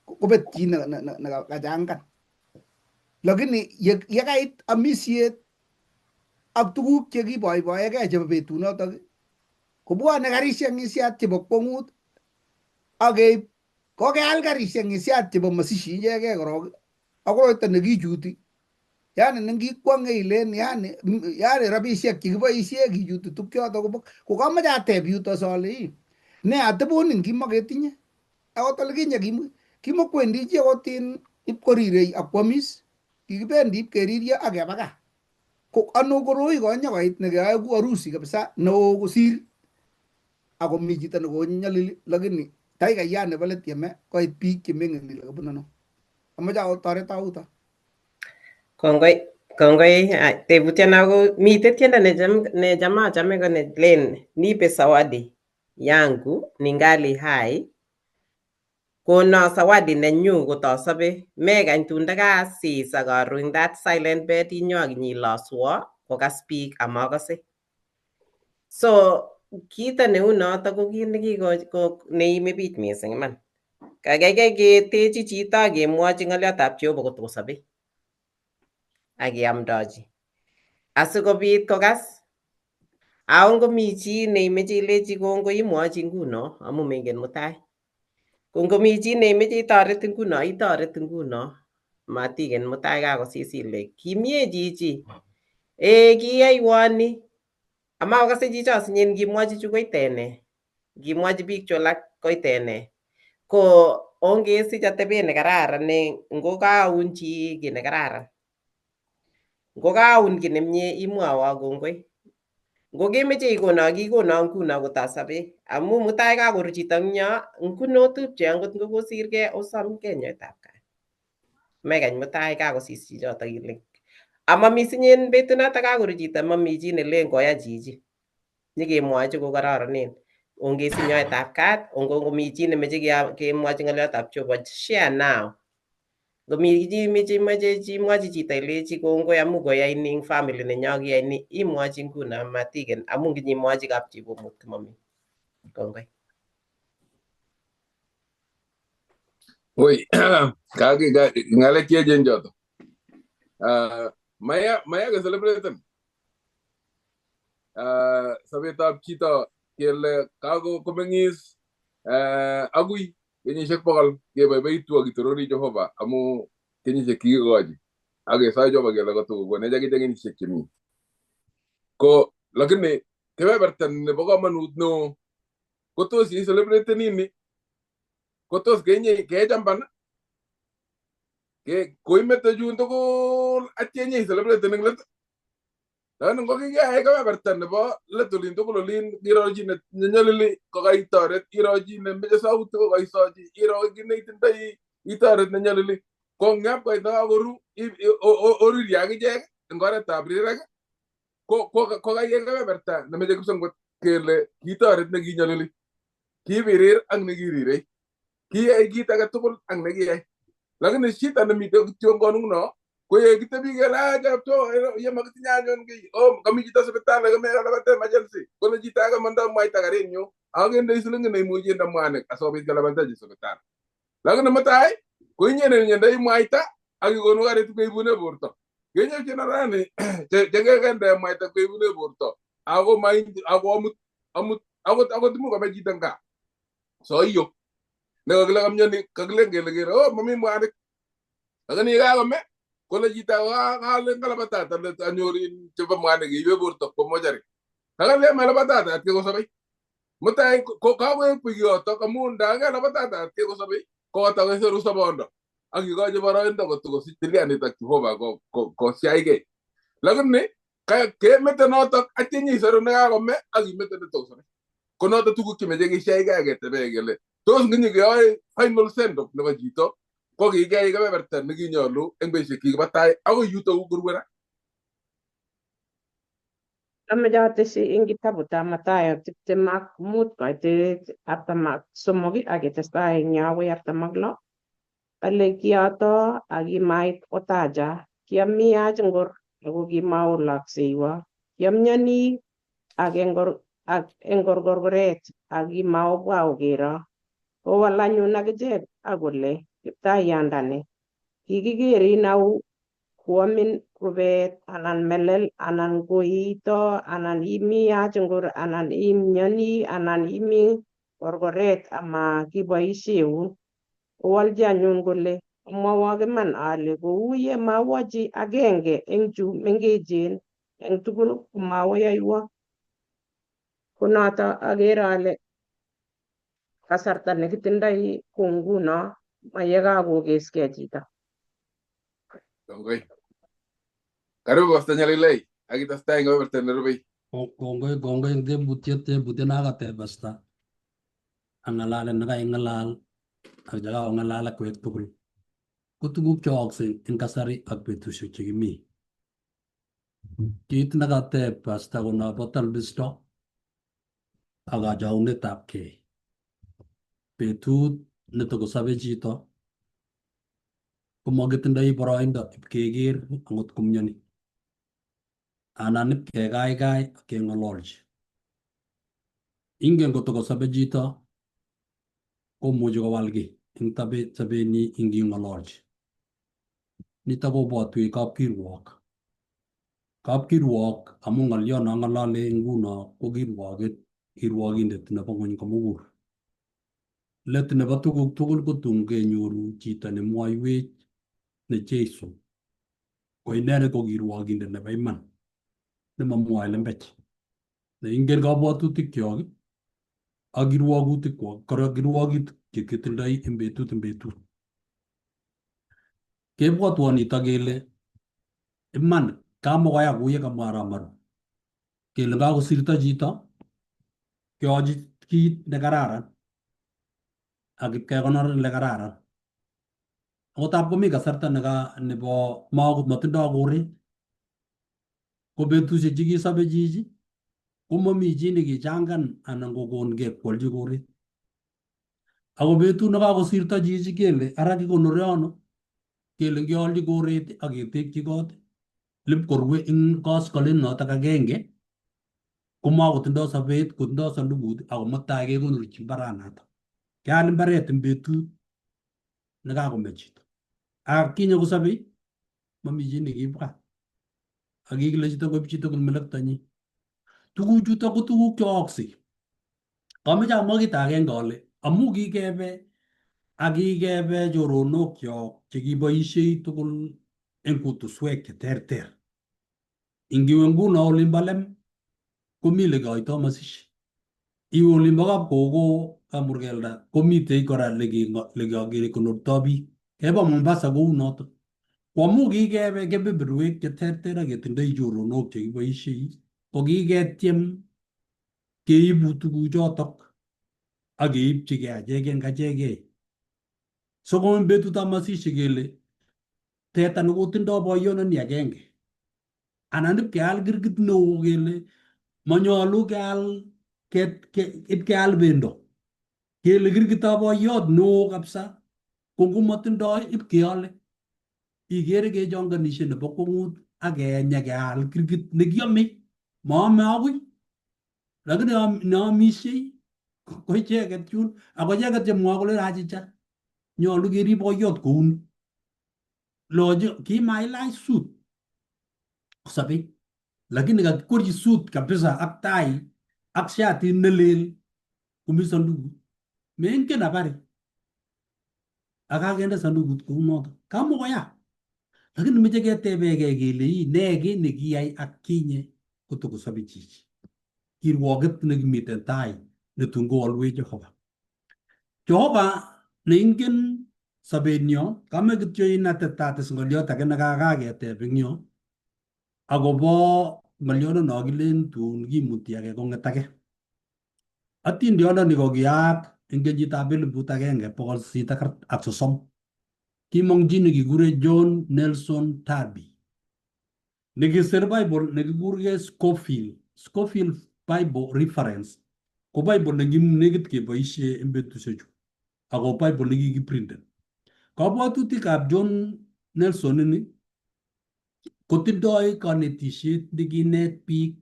[SPEAKER 5] kobet chi nekachangan. Lakini yekait amisiet ak tuguk chekiboiboegei chebo betunotok kobwone karisiek ng'isiat chebo kwong'ut ak keib kokeal karisiek ng'isiat chebo masishi ichegei korok ak koroito nekichuti. Yani nengikwong'e ilen yani rabisiek chekiboisie kichuti tukchoto kobo ko kamoche ateb yuto sole ne ateboni ngimoketinye. Akot olikinye kimokwendi chi akot ipkorirei ak kwomis kikibendi ipkeriryo ak keba gaa. Ko ano koroi konyokoit nekeyoe ku harusi kabisa neo kosir ako mi chito nekonyolili lakini taikaiyan nebo let yeme koit biik chemengen ile kobun ano. Amoche otoreto uto.
[SPEAKER 2] Kongoi tebutyono ko miten tiendo necham achame ko nelen nipe zawadi yangu ningali hai kono zawadi nenyu kotosobe mekany tun ndakasis ak aru eng that silent bed inyo ak inyiloswo kokas biik amakose. So kito neu noto ko kit nekiko neime biich missing iman. Kaikai ketechi chito ak kemwochi ng'oliotab Jehova kotokosobe ak keamdochi asikobit kokas. Ako ngomi chi neimeche ilechi kongoi imwochi nguno amu mengen mutai. Ko ngomi chi neimeche itoret nguno itoret nguno matiken mutai kakosis ile kimie chichi kiyoiwon ni amakokase chicho sinyen ngimwochi chu koitene. Ngimwochi biik chu alak koitene. Ko ongesich atebet nekararan ne ngokaun chi kiy nekararan. Ngokaun kiy nemie imwowo kongoi. Ngokemeche ikono kiy ikono nguno kotasobe amu mutai kakoru chito eng yo nguno otupche angot ngokosirgei osomgei nyoetab kat. Mekany mutai kakosis chichotok ile ama mising en betunotok kakoru chito mami chi nelen koya chichi. Nyikemwochi kokororonen. Ongesich nyoetab kat, ongomi chi nemeche kemwochi ng'oliotab Jehova share now. Ngomi chi meche imwochi chito ilechi kongoi amu koyai ni eng family nenyo kiyai ni imwochi nguno matiken amu nginyimwochi kapchi komut komami. Kongoi.
[SPEAKER 3] Oi, kaki ng'alek cheechen choto. Maya maya ke celebrate sobetab chito kele kako komeng'is akui kenyisiek 100 keboiboitu ak kitorori Jehova amu kenyisiek kikikochi ak kesoi Jehova kele kotokokonech akichek kenyisiek chemi. Ko lakini kebeberta nebo komonut neo kotos icelebrate nini kotos kenye kechamban ke koimete chun tugul atya inye icelebrate eng let. Lakini ngokikeyai kebeberta nebo let olin tugul olin iro chi nenyolili kokaitoret, iro chi nemeche sautik kokaisochi, iro kit neitindoi itoret nenyolili. Ko ngap koit nekakoru orirye akichek eng oretab rirek ko kokaiye kebeberta nemeche kipsongwet kele kitoret nekinyolili, kibirir ak nekirirei, kiyai kit age tugul ak nekiyai. Lakini shida nemite kityo konungno ko ye kitebi kele ah chepto ye makitinye anyun kiy oh kami chito sipitali kame kalabata emergency kole chito age mondo mwaita karinyu akendei silingit neimuchi inde mwanik asikobit kelabanta chi sipitali. Lakini mutai ko inye nenyendoi mwaita ak ikonu karit koibune borto. Kenyor chenerani chekekende mwaita koibune borto ako ako amut amut akot akot imuch kome chito eng gaa soiyo nekakile kamyoni kakilen kele kere oh mami mwanik lakini yekakome kole chito kalen kalabatat ale anyor chebo mwanik keibe borto kwo mochari kakale malabatat atke kosobei mutai ko kakoek biyotok amu ndakelabatat atke kosobei koto keseru sobondo ak ikochi boroindo kotokosich tilyandit ak Jehova kosiaigei lakini kemete notok atya nyisoru nekakome ak imete netokosobei ko notok tuguk chemeche kisiaigei aketebe kele tos nginyekeyoe final send off nebo chito ko kikeyai kebeberta nekinyolu eng betusiek kikibo tai akoi yuto korue ra.
[SPEAKER 1] Ameche atesyi eng kitabutab Mathayo 25 koitet 43 ak ketestai eng yo akoi 46 kale kiato ak kimait otaja kiamiyach ngor ako kimaolakseiwo kiamyoni ak eng korkoret ak kimaobwa okero. Kowal anyun akichek akole kiptaiyandani kikikerin au koamin rubet anan melel anan koito anan imiyach ngor anan imyoni anan imi korkoret ama kiboisieun. Kowolchi anyun kole amwowok iman ale kou ye mawochi agenge eng chu mengechen eng tugul komawoyoiwo. Konoto akere ale kasarta nekitindoi ko nguno ma yekakokeskei chito.
[SPEAKER 3] Kongoi. Karibu Pastor Nyalilei ak itestai eng kebeberta nerubei.
[SPEAKER 4] Kongoi kongoi eng tebutiet tebutiet nakateb pasta ak ng'alalet nekaing'alal ak chekakong'alal akwek tugul ko tuguk cheyookse eng kasari ak betusiek chekimi. Kit nekateb pasta ko nobo talbisto ak kachaunetab kei. Betut netokosobe chito komakitindoi boroindo ipkeker angot komyoni anan ipkekaikai ak keng'ololchi. Ingen kotokosobe chito komuchi kowal kiy eng sobenyi inging'ololchi. Nitok kobwotwech kapkirwok. Kapkirwok amu ng'olyo nong'olole nguno ko kirwoket kirwokindet nebo ng'ony komugul. Let nebo tuguk tugul ko tun kenyoru chito nemwoiwech ne Jesu. Ko inendet ko kirwokindet nebo iman nemamwoe lembech. Neingen kabwatutikyok Ak kirwokutikwok kora kirwokik chekitindoi en betut en betut. Kebwotwon nitok kele iman kamokoya kou yekamwa arap Maru kele kakosirto chito keyochi kit nekararan ak ipkekonor en olekararan. Ako tab komi kasarta neka nebo motindoi koret ko betusiek chekisobe chichi komomi chi nekichangan anan kokongei kwolchi koret. Ako betut nekakosirto chichi kele ara kikonore ano kele ngeolchi koret ak ketekchi kot lipkorue eng koskolen notok agenge komakotindoi sobet kotindoi sandukut ako mutai kekonorchi mbaranatak. Keal mbaret eng betut nekakome chito. Ak kinye kosobei mami chi nekibwat. Ak kikile chito koib chitugul melektonyi. Tuguchuto ko tuguk cheooksei. Kameche amwa kito agenge ale amu kikebe ak kikebe choronok kyok chekiboishei tugul eng kutuswek cheterter. Ingiwe nguno olimbo Lem komi lekeoito masishi. Iwe olimbo Kapkogo Kamurgelda komitei kora lekekonorto biik. Keba Mombasa kou noto. Ko amu kikebe kebeberwek cheterter ak ketindoi choronok chekiboishei ko kiketyem keibu tuguchotok ak keipchigei achek eng achegei. So ko eng betutab masishi kele teta nekotindoi boyondoni agenge anan ipkeal kirkit neo kele manyolu keal ipkeal bendo kele kirkitab boyot neo kabisa ko ngomotindoi ipkeole ikere kechonganishe nebo kwongut ak kenyekeal kirkit nekiome maame akui lakini neomishei ko icheket chun ako icheket chemwoe kole achicha nyolu kerib boyot kouni loche kimailach suit kosobei lakini kakikwerchi suit kabisa ak tai ak shatit nelel komi sandukut mengen habari ak kakende sandukut kounoto kamukoya lakini meche ketebekei kele ii nee kiy nekiyai ak kinye kotokosobe chichi kirwoket nekimiten tai netun kowolwech Jehova. Jehova neingen sobenyo kame kityo inatitatis ng'oliot age nekakaketeb eng yo akobo ng'oliondono kilen tun kimuti age kong'et age. Atindiondooni kokiyaak eng kenyitab 1830. Kimong chi nekikure John Nelson Darby nekisir Bible nekikure Scofield. Scofield Bible Reference ko Bible nekit keboisie eng betusiechu ako Bible nekikiprinten. Kabwatutikab John Nelson ini kotindoi konetisiet nekinet biik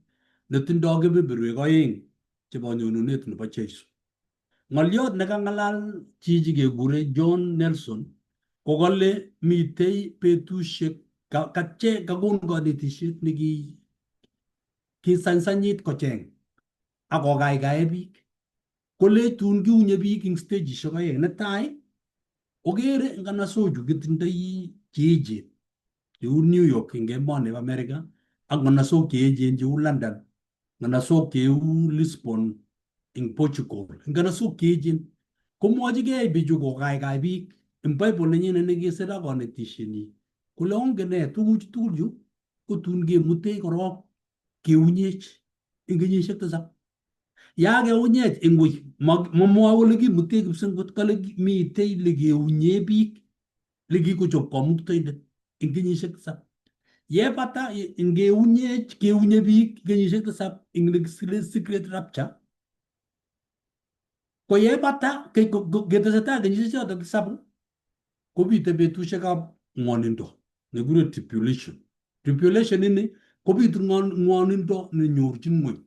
[SPEAKER 4] netindoi kebeberwek oeng chebo nyonunet nebo Jesu. Ng'oliot nekang'alal chichi kekure John Nelson ko kale mitei betusiek kakon konetisiet neki kisanysanyit kocheng ak kokaikae biik. Kolech tun kiunye biik eng stagishek oeng. Netai okere nganasochu kitindoi cheechen cheu New York eng emoni bo America ak nganasok cheechen cheu London, nganasok cheu Lisbon eng Portugal, nganasok cheechen komwochigei bichu kokaikai biik eng Bible nenyinet nekisir ak konetishenyi kole ongen nee tuguchu tugul chu ko tun kemutech korok keunyech eng kenyisiek tisab. Yakeunyech eng wui mamwoe kole kimutech kipsengwet kale mitei lekeunye biik lekikochop kamuktaindet eng kenyisiek tisab. Yebata ngeunyech keunye biik kenyisiek tisab eng secret rapture ko yebata ketesetai kenyisiek chotok tisabu kobite betusiekab ng'wonindo nekikure tribulation. Tribulation ini kobitu ng'wonindo nenyorchin ng'weny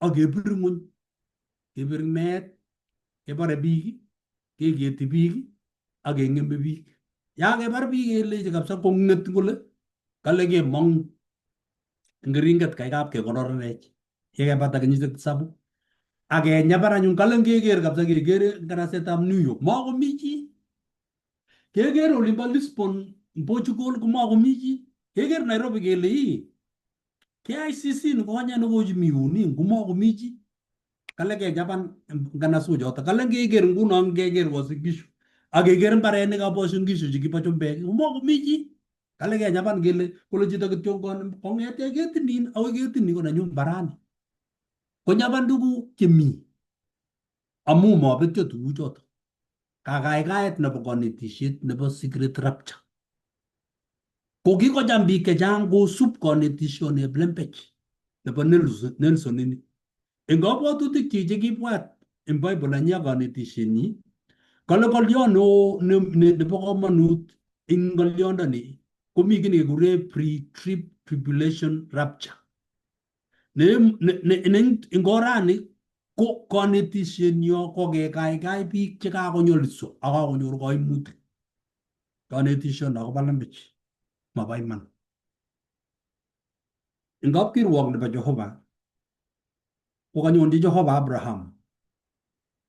[SPEAKER 4] ak kebir ng'weny, kebir meet, kebore biik, keketi biik ak keng'eme biik. Yakebar biik kelechi kabisa kong'et kole kale kemong eng keringet kaikab kekonorech yekebata kenyisiek tisabu ak kenyabar anyun kale ngeker kabisa kekere nganasetab New York makomi chi keker olimbo Lisbon Portugal komakomi chi keker Nairobi kele ii KICC nikonye nekochimi uni komakomi chi. Kale kenyapan nganasuchoto. Kale ngeker nguno ngeker Uasin Gishu ak keker mbarenikab Uasin Gishu chekibo chumbek komokomi chi. Kale kenyapan kele kole chito kityongon kong'ete ketit nin akoi ketit ni ko nenyu mbarani. Konyapan tuguk chemi amu mabetyo tuguchoto. Kakaikaet nebo konetisiet nebo secret rapture. Ko kikocham biik chechang kosup konetishoneb lembech nebo Nelson ini. Eng kabwatutik chik chekibwat eng Bible nenyi ak konetishenyi, kale ng'olyon neo nebo komonut eng ng'olyondoni komi kiy nekekure pre-trib tribulation rapture. Ne eng orani ko konetishenyo ko kekaikai biik chekakonyolso ak kakonyor kaimutik. Konetishono kobo lembech, mobo iman. Eng kapkirwok nebo Jehova ko kanyonji Jehova Abraham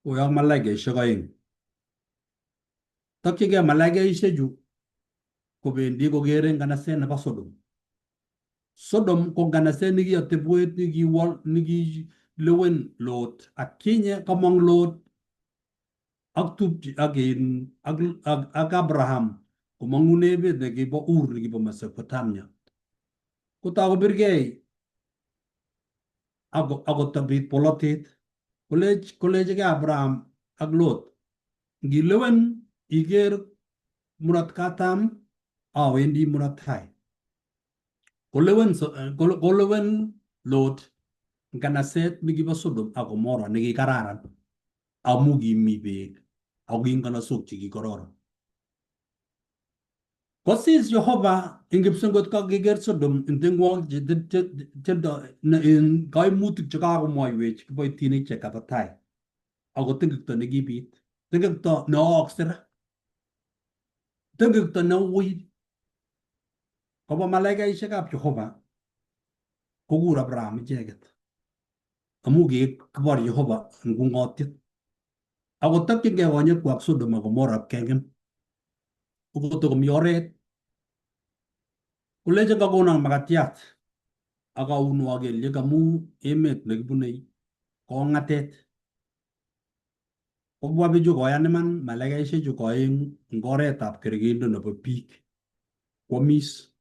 [SPEAKER 4] koyok malaikaishek oeng. Tokyigei malaikaishechu kobendi kokere nganaset nebo Sodom. Sodom ko nganaset nekiatebwet nekiwol nekilewen Lot ak kinye komong Lot ak tupchi ak in ak, ak, ak Abraham komong'une emet nekibo Ur nekibo Mesopotamia. Kotok kobirgei ak akotobit bolotet kolech kolechigei Abraham ak Lot ngilewen iker murot katam awendi murot tai. Kolewen kolewen Lot nganaset nekibo Sodom ak Gomora nekikararan amu kimi beek ako ki nganasok chekikororon. Kosis Jehova eng kipsengwet kakiker Sodom eng tengwokik en kaimutik chekakomwoiwech kiboitinik chekaba tai ako tengekto nekibit, tengekto neookse ra, tengekto neui. Koba malaikaishekab Jehova kokur Abraham icheket amu kibor Jehova eng ungotiet ako tokyingei konyekwak Sodom ak Gomora kengem. Kotokomi oret kolechin kakonon makatiat ak aunwa kelyek amu emet nekibunei ko ong'atet. Kobwa bichu koyan iman malaikaishechu koeng eng oretab kerkeindo nebo biik kwomis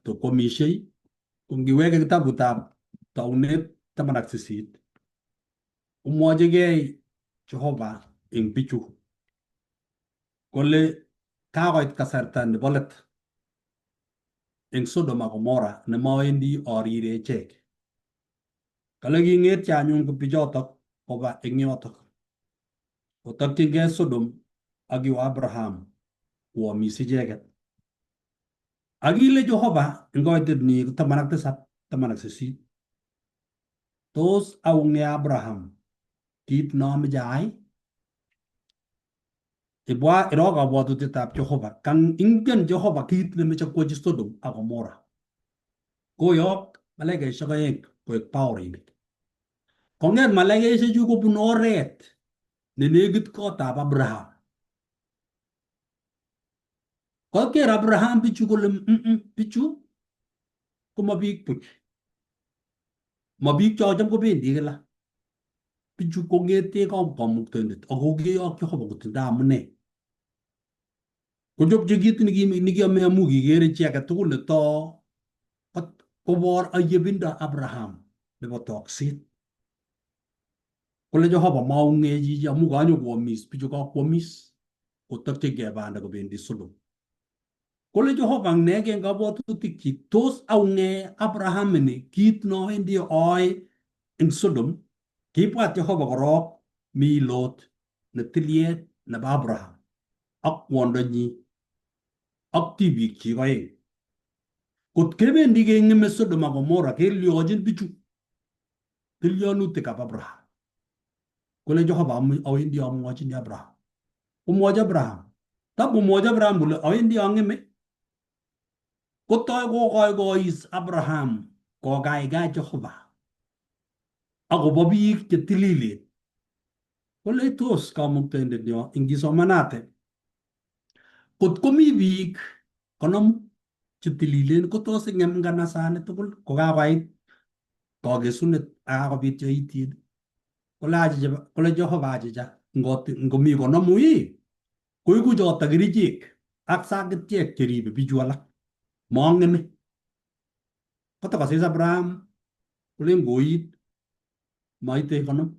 [SPEAKER 4] to kwomishei ko ngiweke kitabutab Taunet 18 komwochigei Jehova eng bichu kole kakoit kasarta nebo let eng Sodom ak Gomora nemowendi arire ichek. Kale king'etyo anyun bichotok koba eng yotok. Kotokchingei Sodom ak iwe Abraham koamis icheket. Ak ile Jehova eng koitet ni 17 18 tos aung'e Abraham kit neameche aai? Ibwa iro kabwatutietab Jehova. Kan ingen Jehova kit nemeche kwochi Sodom ak Gomora. Koyok malaikaishek oeng koek baorinik. Kong'et malaikaishechu kobun oret ne nekit kotab Abraham. Koker Abraham bichu kole bichu koma biik buch. Ma biik cho cham kobendi kila. Bichu kong'ete Kamuktaindet ako kiyok Jehova kotindo amune. Kochopchi kit nekiame amu kikere chi age tugul neto kobor ayebindo Abraham nebo tokset. Kole Jehova maung'e chichi amu kanyokoamis bichu kakwomis kotokchigei banda kobendi Sodom. Kole Jehova inegei eng kabwatutikchik tos aung'e Abraham ini kit nowendi ooe eng Sodom. Kibwat Jehova korok mi Lot netiliet nebo Abraham ak kwondonyi ak tibikchik oeng. Kot kebendi keng'eme Sodom ak Gomora kelyochin bichu tilyanutikab Abraham. Kole Jehova awendi amwochini Abraham. Komwochi Abraham. Takomwochi Abraham kole awendi ang'eme kotoi kokoikois Abraham kokaikai Jehova akobo biik chetililen. Kole tos Kamuktaindet nyo ingisomanate kot komi biik 50 chetililen kotos ing'em nganasani tugul kokakoit kakesunet ak kakobit yaitiet. Kole achicha, kole Jehova achicha, ngot ngomi 50 ii, koiku choto kerichek ak sakitiek cheribe bichu alak. Mong'eme. Kotokosis Abraham kolen koit maite 50.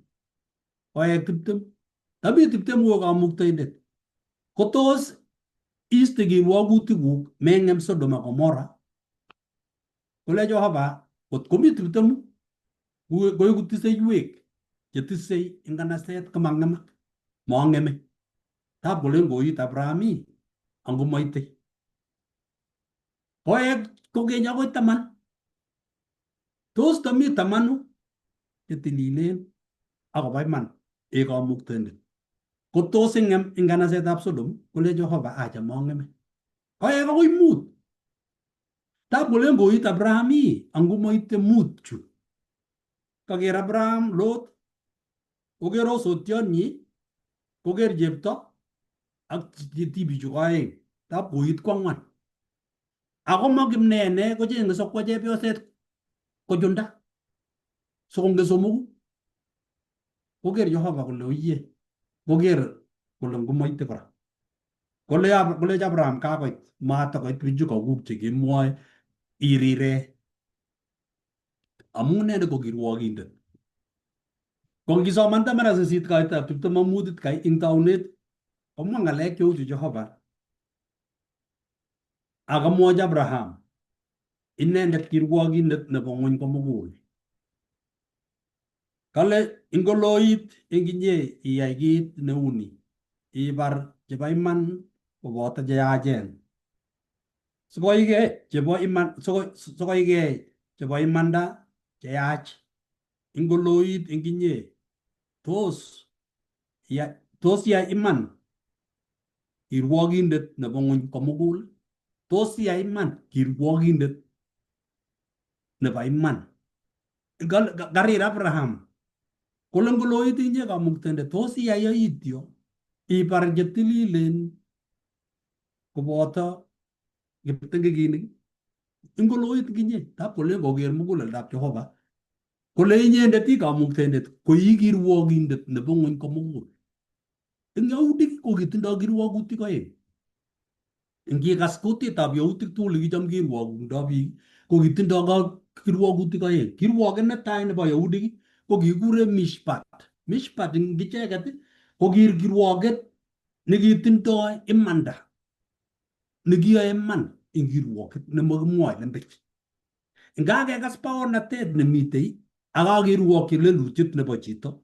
[SPEAKER 4] Koek 20. Tami 20 ko kamuktaindet. Kotos iste kirwokutikuk meng'em Sodom ak Gomorrah. Kole Jehova kot komi 20 koiku tiseiwek chetisei eng kanaset komang'emak. Mong'eme. Tab kolen koit Abraham ii angomaite. Koek kokeny akoi 10. Tos tami 10 chetililen akobo iman ee kamuktaindet. Kotos ing'em eng kanasetab Sodom kole Jehova acha mong'eme. Koek akoi 5. Tab kolen koit Abraham ii angomaite 5 chu. Kaker Abraham Lot, koker osotionyi, koker chepto ak tibichu oeng. Tab koit ko 4. Ako ma kimnene kochenge sokwa chepyoset kochunda. Sokonge 3. Koker Jehova kole oye. Koker kole ngomaite kora. Kole kole Abraham kakoit matakoit bichu kakuk chekimwoe irire. Amu inendet ko kirwokindet. Ko ngisoman 18 kaitab 25 kai ing taunet komwa ng'alek cheu chu Jehova. Akamwochi Abraham inendet kirwokindet nebo ng'wony komugul. Kale ingoloit eng inye iyai kit neuni, ibar chebo iman koboto cheyachen. Sikoige chebo iman, sikoige chebo imanda cheyach. Ingoloit eng inye tos yai iman kirwokindet nebo ng'wony komugul. Tos yai iman kirwokindet nebo iman. Karir Abraham kole ngoloit inye kamuktaindet tos iyai yaityo ibar chetililen koboto kiptingikinik ingoloit inye tab kolen koker muguleldab Jehova kole inyendet ii kamuktaindet ko ii kirwokindet nebo ng'wony komugul. Eng Yahudik ko kitindoi kirwokutik oeng. Ngikas kutitab Yahutik tugul kicham kirwokundo biik ko kitindoi kirwokutik oeng. Kirwoket netai nebo Yahudik ko kikure Mishpat. Mishpat eng icheket ko kirwoket nekitindoi imanda nekiyoe iman eng kirwoket nemakimwoe lembech. Ngakekas baornatet nemitei ak kakirwokyi lelutiet nebo chito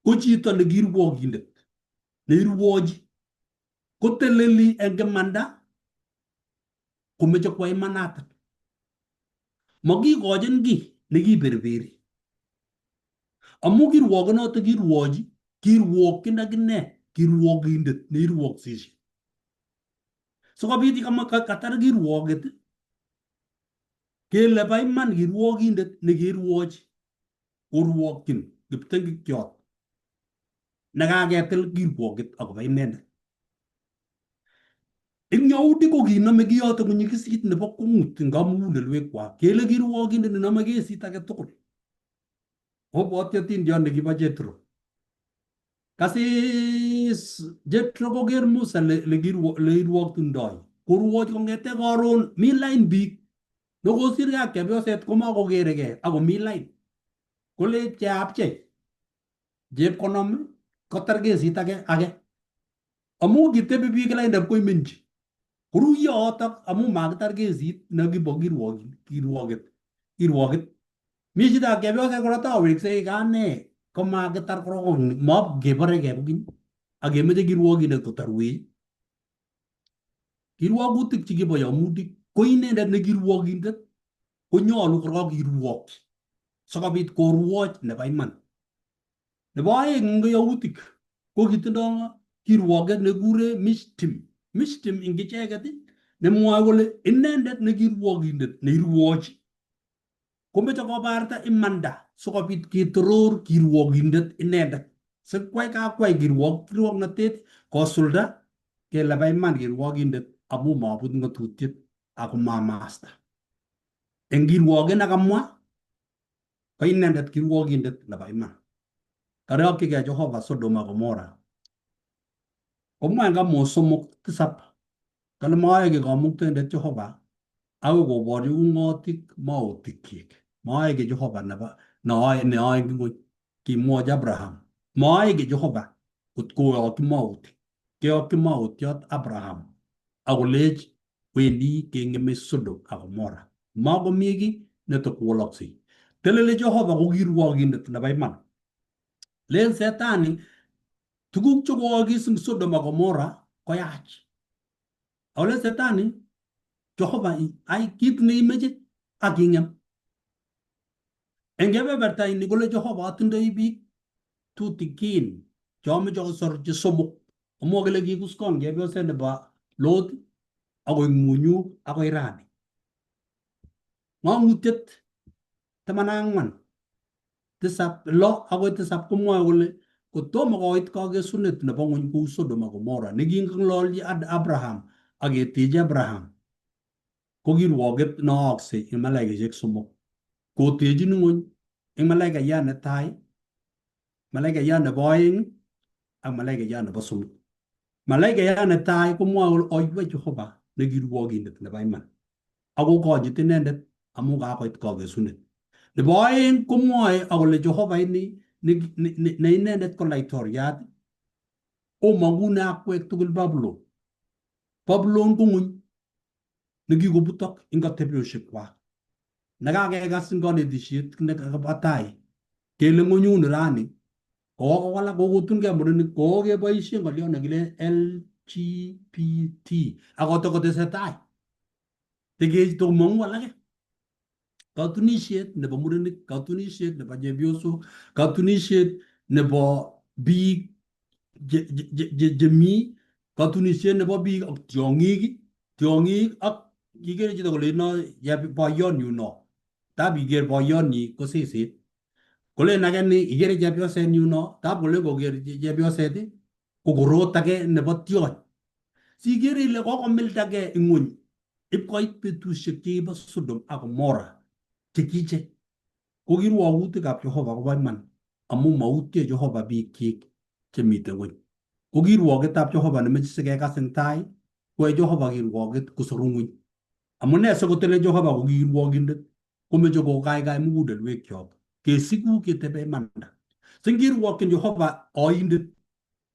[SPEAKER 4] ko chito nekirwokindet neirwochi koteleli eng imanda komeche kwa imanatak. Makikochin kiy nekiberberi. Amu kirwokenoto kirwochi, kirwokyin akine kirwokindet neirwoksishe. Sikobit katar kirwoket kele ba iman kirwokindet nekirwochi korwokyin kiptengikyot nekaketil kirwoket akobo inendet. Eng Yahudi ko kinome kiyoto konyikisit nebo kwongut eng kamugulelwekwak. Kele kirwokindet nenome kesit age tugul. Obwoti otindiot nekibo Jethro. Kasis Jethro koker Musa le kirwoktundoi. Korwoch kong'ete karon mi line biik. Nekosirgei ak chepyoset komakokerekei ako mi line. Kole pcheapchei. Chepkonom kotar kesit age age. Amu kitebi biik laindap koimenchi. Koruiyo yotok amu makitar kesit nekibo kirwoket. Mi chitab chepyoset kora taweksei kane komakitar korok makeborekei kokeny ak kemoche kirwokindet kotarwech. Kirwokutik chekibo Yahudik ko inendet ne kirwokindet konyolu korok kirwokyi sikobit korwoch nebo iman. Nebo aeng eng Yahudik ko kitindoi kirwoket nekikure Mishtim. Mishtim eng icheket nemwoe kole inendet ne kirwokindet neirwochi komeche kobarta imanda sikobit ketoror kirwokindet inendet. Sikwai kakwai kirwoknotet kosulda kele ba iman kirwokindet amu mabut ng'atutiet ako mamasta. Eng kirwoket nekamwa ko inendet kirwokindet nebo iman. Karyokchigei Jehova Sodom ak Gomora. Komwa en Amos 3:7 kole moyoe kiy kamuktaindet Jehova akoi koborchi ung'otik maotikyik. Moyoe kiy Jehova nebo neoe neoe eng ng'wony. Kimwochi Abraham, moyoe kiy Jehova kot koyokyi maotik. Keyokyi maotiot Abraham akolech wendi keng'eme Sodom ak Gomora. Makomi kiy netokwoloksei. Teleli Jehova ko kirwokindet nebo iman. Len setani tuguk chekookis eng Sodom ak Gomora koyach. Akolen setani Jehova ai kit neimeche ak ing'em. Eng kebeberta ini kole Jehova atindoi biik tutikin cheameche osor che somok. Amwa kele kikuskong chepyoset nebo Lot akoek munyuk akoi rani. Ng'ong'utiet 14:7 6 akoi 7 komwoe kole kotomo koit kakesunet nebo ng'wony kou Sodom ak Gomora neking'ololchi Abraham ak ketechi Abraham ko kirwoket neooksei eng malaikaisiek somok. Kotechin ng'wony eng malaikayat netai, malaikayat nebo oeng ak malaikayat nebo somok. Malaikayat netai komwoe kole oiwe Jehova ne kirwokindet nebo iman ako konyit inendet amu kakoit kakesunet. Nebo oeng komwoe akole Jehova ini ne inendet ko laitoriat omong'une akwek tugul Babulon. Babulon ko ng'wony nekikobutok eng atebosiekkwak. Nekakekas eng konetisiet nekaba tai kele ng'wonyuni rani kokowalak kokotungei murenik kokeboisie ng'oliot nekilen LGBT akotokotesetai tokomong'u alake. Katunisiet nebo murenik, katunisiet nebo chepyosok, katunisiet nebo biik chemi, katunisiet nebo biik ak tiong'ik, tiong'ik ak kikere chito kole no boyonyu no. Tab iker boyonyi ko seset. Kolen ake ni ikere chepyosenyu no, tab kole koker chepyoset ko korot ake nebo tiony. Sikere ile kokomildagei ing'wony ipkoit betusiek chekibo Sodom ak Gomora chekiche. Ko kirwokutikab Jehova kobo iman amu mautie Jehova biikyik chemiten ng'wony. Ko kirwoketab Jehova nemoche sikekas eng tai koyoe Jehova kirwoket kosoru ng'wony. Amune sikotele Jehova ko kirwokindet komeche kokaikai mugulelwekyok kesiku ketebe imanda. Singirwokyin Jehova oindet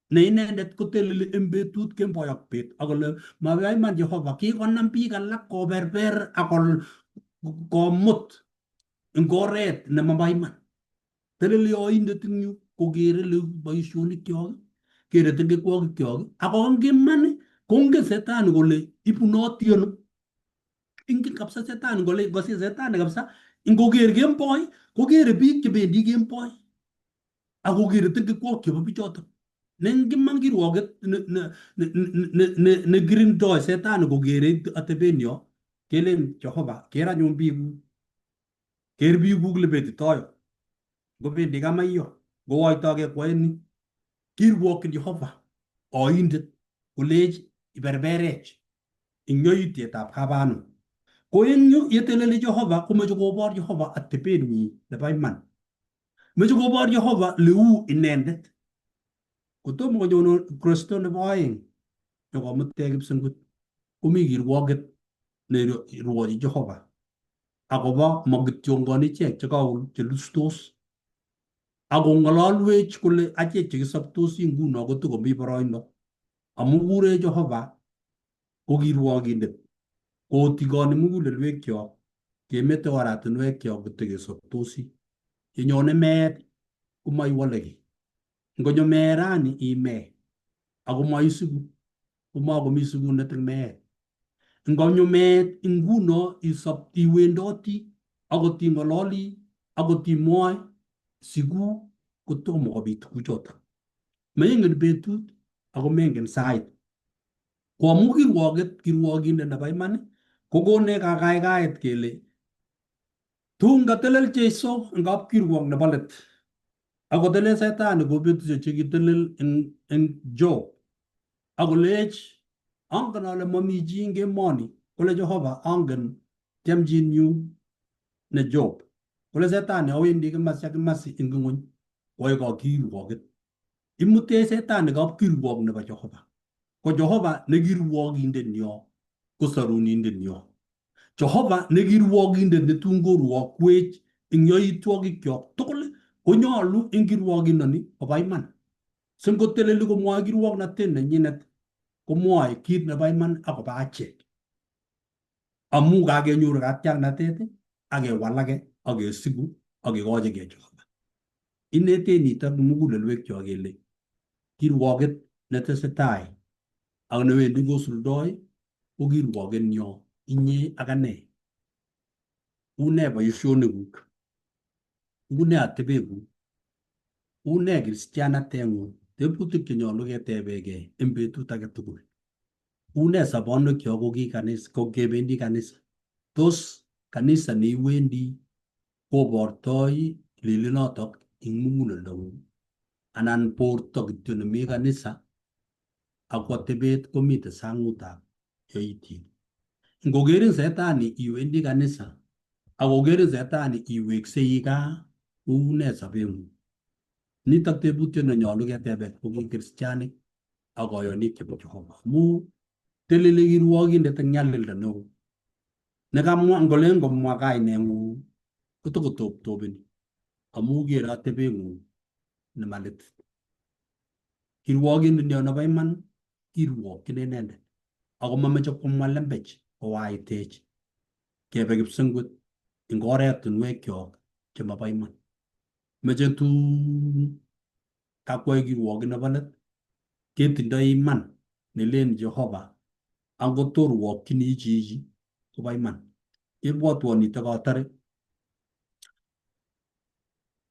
[SPEAKER 4] ne inendet koteleli eng betut kemboi ak bet akole mabo iman Jehova kikonam biik alak koberber ak komut eng oret nemabo iman. Teleli oindet eng yu kokere boisionikyok, kere tengekwokikyok ako eng iman kongen setani kole ibunoti ano. Ingen kabisa setani kole ngosir setani kabisa ingoker kemboi kokere biik chebendi kemboi akokere tengekwok chebo bichoton. Ne eng iman kirwoket nekirindoi setani kokere atebenyo kelen Jehova ker anyun biikuk ker biikuk lebetitoyo ngobendi kamaiyo ngowoitokei kwo ni kirwokyin Jehova oindet kolech iberberech eng yoityetab kabanum. Ko eng yu yeteleli Jehova komoche kobor Jehova atebenyi nebo iman. Moche kobor Jehova leu inendet. Kotomo konyon Kristo nebo oeng nyokomutech kipsengwet komi kirwoket nerwochi Jehova akobo mokityongon ichek chekaul chelustos akong'ololwech kole achek chekisoptosi nguno kotokomi boroindo amu kure Jehova ko kirwokindet kotikoni mugulelwekyok kemete oratinwekyok kotekesoptosi. Yenyone meet komoiwole kiy. Ngonyo meet rani imee ako moisiku komakomi sikunet eng meet. Ngonyo meet nguno isop iwendoti akot ing'ololi akot imwoe siku kotomo kobit tuguchoto. Mengen betut ako mengen sait. Ko amu kirwoket kirwokindet nebo iman kokonech kakaikaet kele tun katelel Jeiso eng kapkirwok nebo let akotelel setani kou betusiek chekitelel eng Job akolech angen ale mami chi eng emoni kole Jehova angen tyemchinyu ne Job. Kole setani awendi kimasi ak kimasi eng ng'wony. Koe kakirwoket. Imutech setani kapkirwok nebo Jehova. Ko Jehova ne kirwokindet nyo ko sorunindet nyo. Jehova ne kirwokindet netun korwokwech eng yoitwokikyok tugul konyolu eng kirwokindoni koba iman. Singoteleli komwoe kirwoknotet nenyinet komwoe kit nebo iman akobo achek. Amu kakenyoru katiaknatet akewalake akesiku akekochigei Jehova. Inetech nitok mugulelwekyok kele kirwoket netesetai ak newendi kosuldoi ko kirwoket nyo inye ak ane. Une boisionikuk? Une atebeng'ung? Une kristianateng'ung? Tebutik chenyolu ketebegei en betut age tugul. Une sobonwekyok ko ki kanisa, ko kebendi kanisa? Tos kanisa neiwendi kobortoi lilinotok eng muguleldong'ung anan borto kityo nemi kanisa ak atebet komite sang'utab yoityet? Ngokerin setani iwendi kanisa ak kokerin setani iweksei gaa, koune sobeng'ung? Nitok tebutiet nenyolu keteben ko ki kristianik ak koyonik chebo Jehova amu teleli kirwokindet eng nyalilda neo nekamwa ngolen komwa kaineng'ung kotokotoptopeni amu kere atebeng'ung nemalit. Kirwokindet nyo nebo iman kirwokyin inendet ako mameche komwa lembech kowaitech kebe kipsengwet eng oratinwekyok chemobo iman. Meche tun kakwai kirwoket nebo let ketindoi iman nelen Jehova angot torwokyini chichi kobo iman. Ibwotwon nitok atore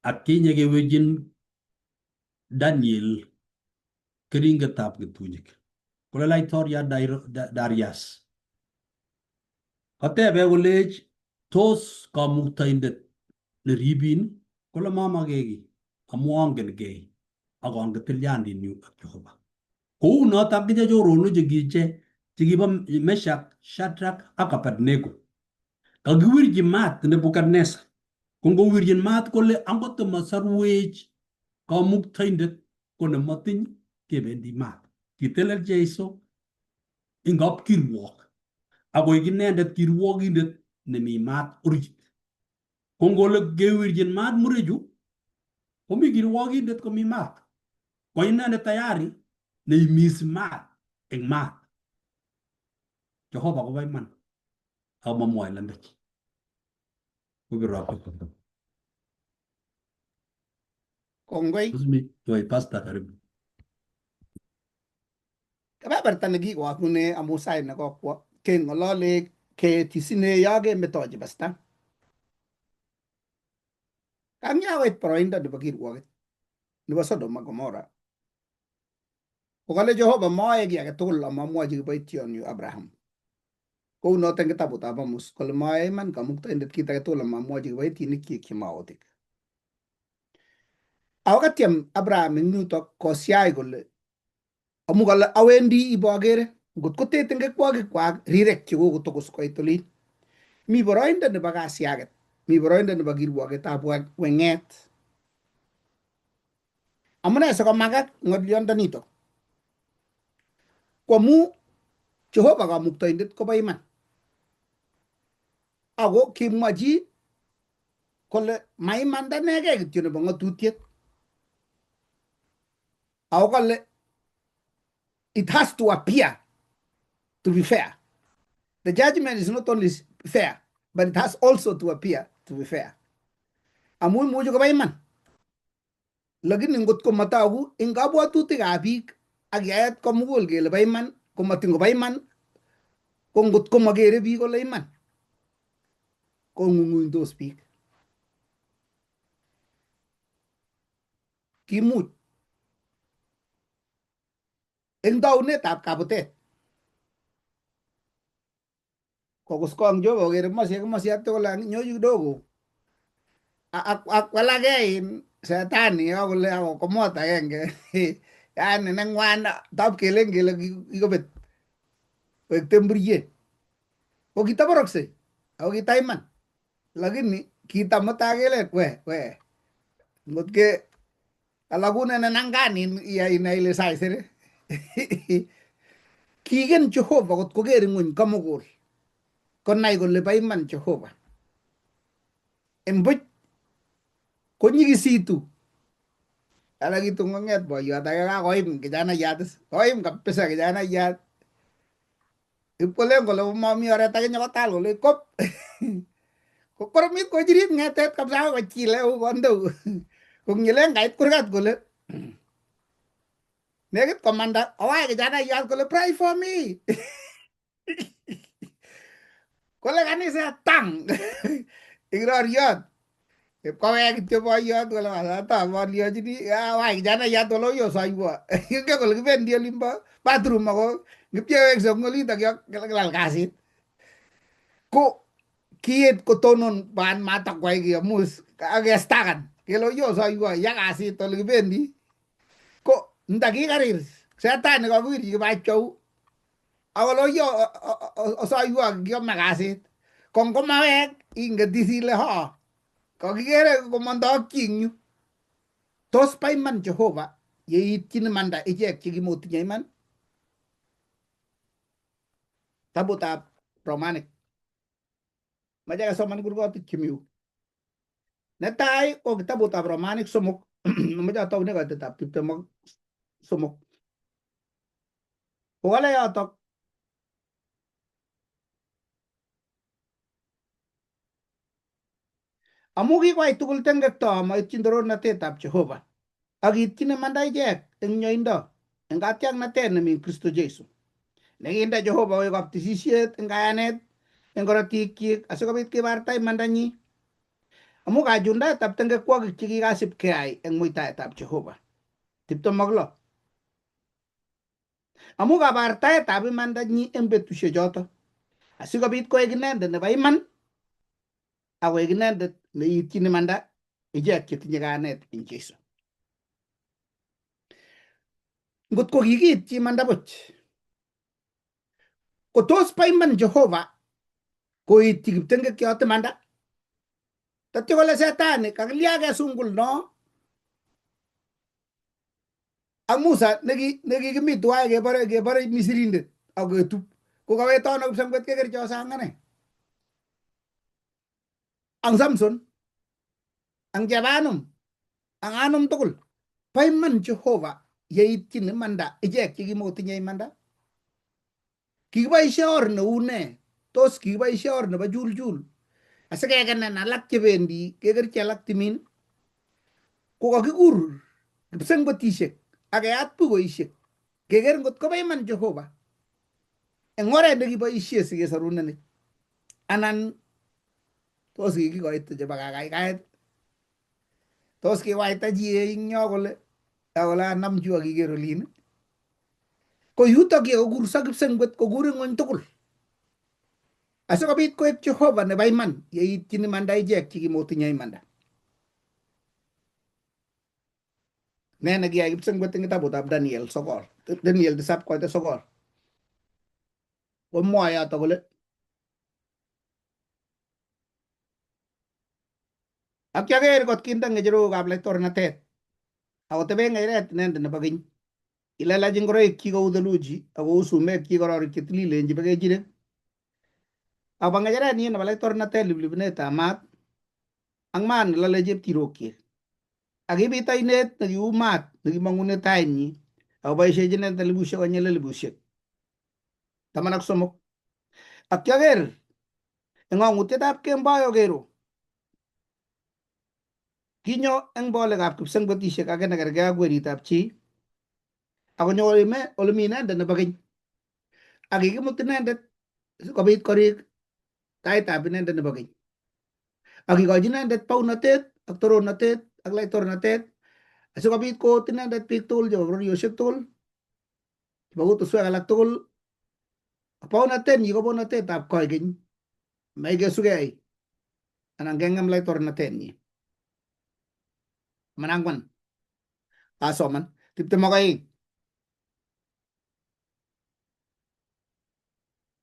[SPEAKER 4] atkinye kewekyin Daniel keringetab kiptunyik. Kole laitoriat Darius. Katebe kolech tos kamuktaindet neribin kole mamake kiy amu angen gei ak angen tilyandinyu ak Jehova. Kou noto akinye choronok chekiche chekibo Meshach, Shadrach ak Abednego. Kakiwirchi maat Nebukadnezar. Ko ngowirchin maat kole angot masarwech kamuktaindet ko nematiny kebendi maat. Kitelel Jeiso eng kapkirwok akoik inendet kirwokindet nemi maat orit. Ko ngole kewirchin maat murechu komi kirwokindet komi maat. Ko inendet tayari neimisi maat eng maat. Jehova kobo iman ako mamwoe lembech. Kobirok.
[SPEAKER 5] Kongoi.
[SPEAKER 4] Oi, pastor karibu.
[SPEAKER 5] Kebeberta nekikowakune amu sait nekokwo keng'olole ketisine yo kemetochi pasta. Kanyakoit boroindo nebo kirwoket nebo Sodom ak Gomora. Kokale Jehova moe kiy age tugul amamwochi kiboitionyu Abraham. Kou noto eng kitabutab Amos kole moe iman kamuktaindet kit age tugul amamwochi kiboitinikchik chemaotik. Ako katyem Abraham eng yutok kosiai kole amu kale awendi ibokere ngot kotet eng kekwokikwak rirek chekokotokos koit olin. Mi boroindo nebo kasiaget, mi boroindo nebo kirwoketab weng'et. Amune sikomakak ng'olyondonitok? Ko amu Jehova kamuktaindet kobo iman. Ako kimwa chi kole maimanda inegei kityo nebo ng'atutiet. Ako kale it has to appear to be fair. The judgment is not only fair, but it has also to appear to be fair. Amu imuchi koba iman. Lakini ngot ko matagu eng kabwatutikab biik ak yaet komugul kele bo iman, komatin kobo iman, ko ngot ko makere biik kole iman, kong'ung'unytos biik. Kimuch eng taunetab kabutet kokuskong Jehova kokere komasi ak komasi atya kole nyo yu kidogo akwalake in setani akole akokomot agenge yani nengwan tab kelen kele kikobet koek temburyet ko kitaborokse ako kitaiman lakini kitamutai kelen we we ngot ke Alakunen anganin iyai inai ile saisere. Kigen Jehova kot koker ng'weny komugul konai kole bo iman Jehova. En buch konyigisitu. Ala kitun kong'et boyot age kakoim kijanayat is. Koim kabisa kijanayat. Ipkolen kole mami oret age nyokotal kole kop. Kokoromit kochirit ng'etet kabisa kochile kou kondou. Kongilen kait kurgat kole nekit komanda kowai kijanayat kole pray for me. Kole kaniset tang. Ing roriot. Kowek kityo boyot kole masata abolyochini wai kijanayat kole oyo soiwo. Ingen kole kibendi olimbo bathroom ako ngipchewekse eng olitok yo kilal kasit. Ko kiet kotonon ban matakwai kiy amu ak kestakan kele oyo soiwo ya kasit ole kibendi. Ko ndakikarir setani kakiwirchi kibachou akole oyo osoiwo kiame kasit. Ko ngomawek inget is ile ha kakikere komondoi ak chi eng yu. Tos pa iman Jehova yeityin imanda ichek chekimotinye iman? Kitabutab Romanik. Mache kesoman kurgotik chemi yu. Netai ko kitabutab Romanik 3 amache ataune koitetab 23. Kokale yotok amu kikwai tugul tengekto amaityin torornatetab Jehova ak ityin imanda ichek eng mioindo eng katiaknatet nemi Kristo Jesu nekinde Jehova koek kaptisisiet eng kayanet eng korotikyik asikobit kibarta imandanyi amu kachundaetab tengekwokik chekikasib keai eng muitaetab Jehova. 26. Amu kabartaetab imandanyi eng betusiechoto asikobit koek inendet nebo iman ak koek inendet neityin imanda ichek chetinye kayanet eng Jesu. Ngot ko kikiityi imanda buch, ko tos bo iman Jehova koityi kiptengekyot imanda? Tatyo kole setani kakilya kesungul no ak Musa nekikimi tuwai kebore Misirindet ak ketup ko kawetono kipsengwet kekercho sang ane. Ang Samson, ang Chebanum, ang Anum tugul. Bo iman Jehova yeityin imanda ichek chekimokotinye imanda. Kikiboisie or neu ne? Tos kikiboisie or nebo chulchul asikekenen alak chebendi kekerchi alak timin. Ko kakikur kipsengwetisiek ak keyat bukuisiek keker ngot kobo iman Jehova eng oret nekiboisie sikesorunenech anan tos kikikoito chebo kakaikaet. Tos kiwaita chi eng yo kole akole anam chu akiker olin. Ko yutok ye kokurso kipsengwet kokur ng'wony tugul asikobit koek Jehova nebo iman yeityin imanda ichek chekimotinye imanda. Ne nekiyai kipsengwet eng kitabutab Daniel 9, Daniel 7 koite 9. Komwoe yoto kole ak kiaker kot kinde ng'echerokab laitornatet akoteben ng'echeret inendet nebo keny. Ilelach ingoroikchik kou theluji ak kou sumekchik kororik chetililen chebo kechirek. Akobo ng'echeret nyin nebo laitornatet liblibinetab maat ak maat nelole cheptirokyik. Ak kibit ainet nekiu maat nekimong'une tainyi akoboishechi inendet elibushek konyil elibushek 13. Ak kiaker eng ng'ong'utietab kemboi okero kinyo eng bolekab kipsengwetisiek age nekerkei ak weritab chi akonyo olemi inendet nebo keny ak kikimut inendet sikobit korik taitab inendet nebo keny ak kikochi inendet baunotet ak torornatet ak laitornatet asikobit koot inendet biik tugul chebo bororiosiek tugul chebo kutuswek alak tugul. Baunotet nyi ko baunotetab koikeny maikesugei anan keng'em laitornatet nyi. 14 asoman 22.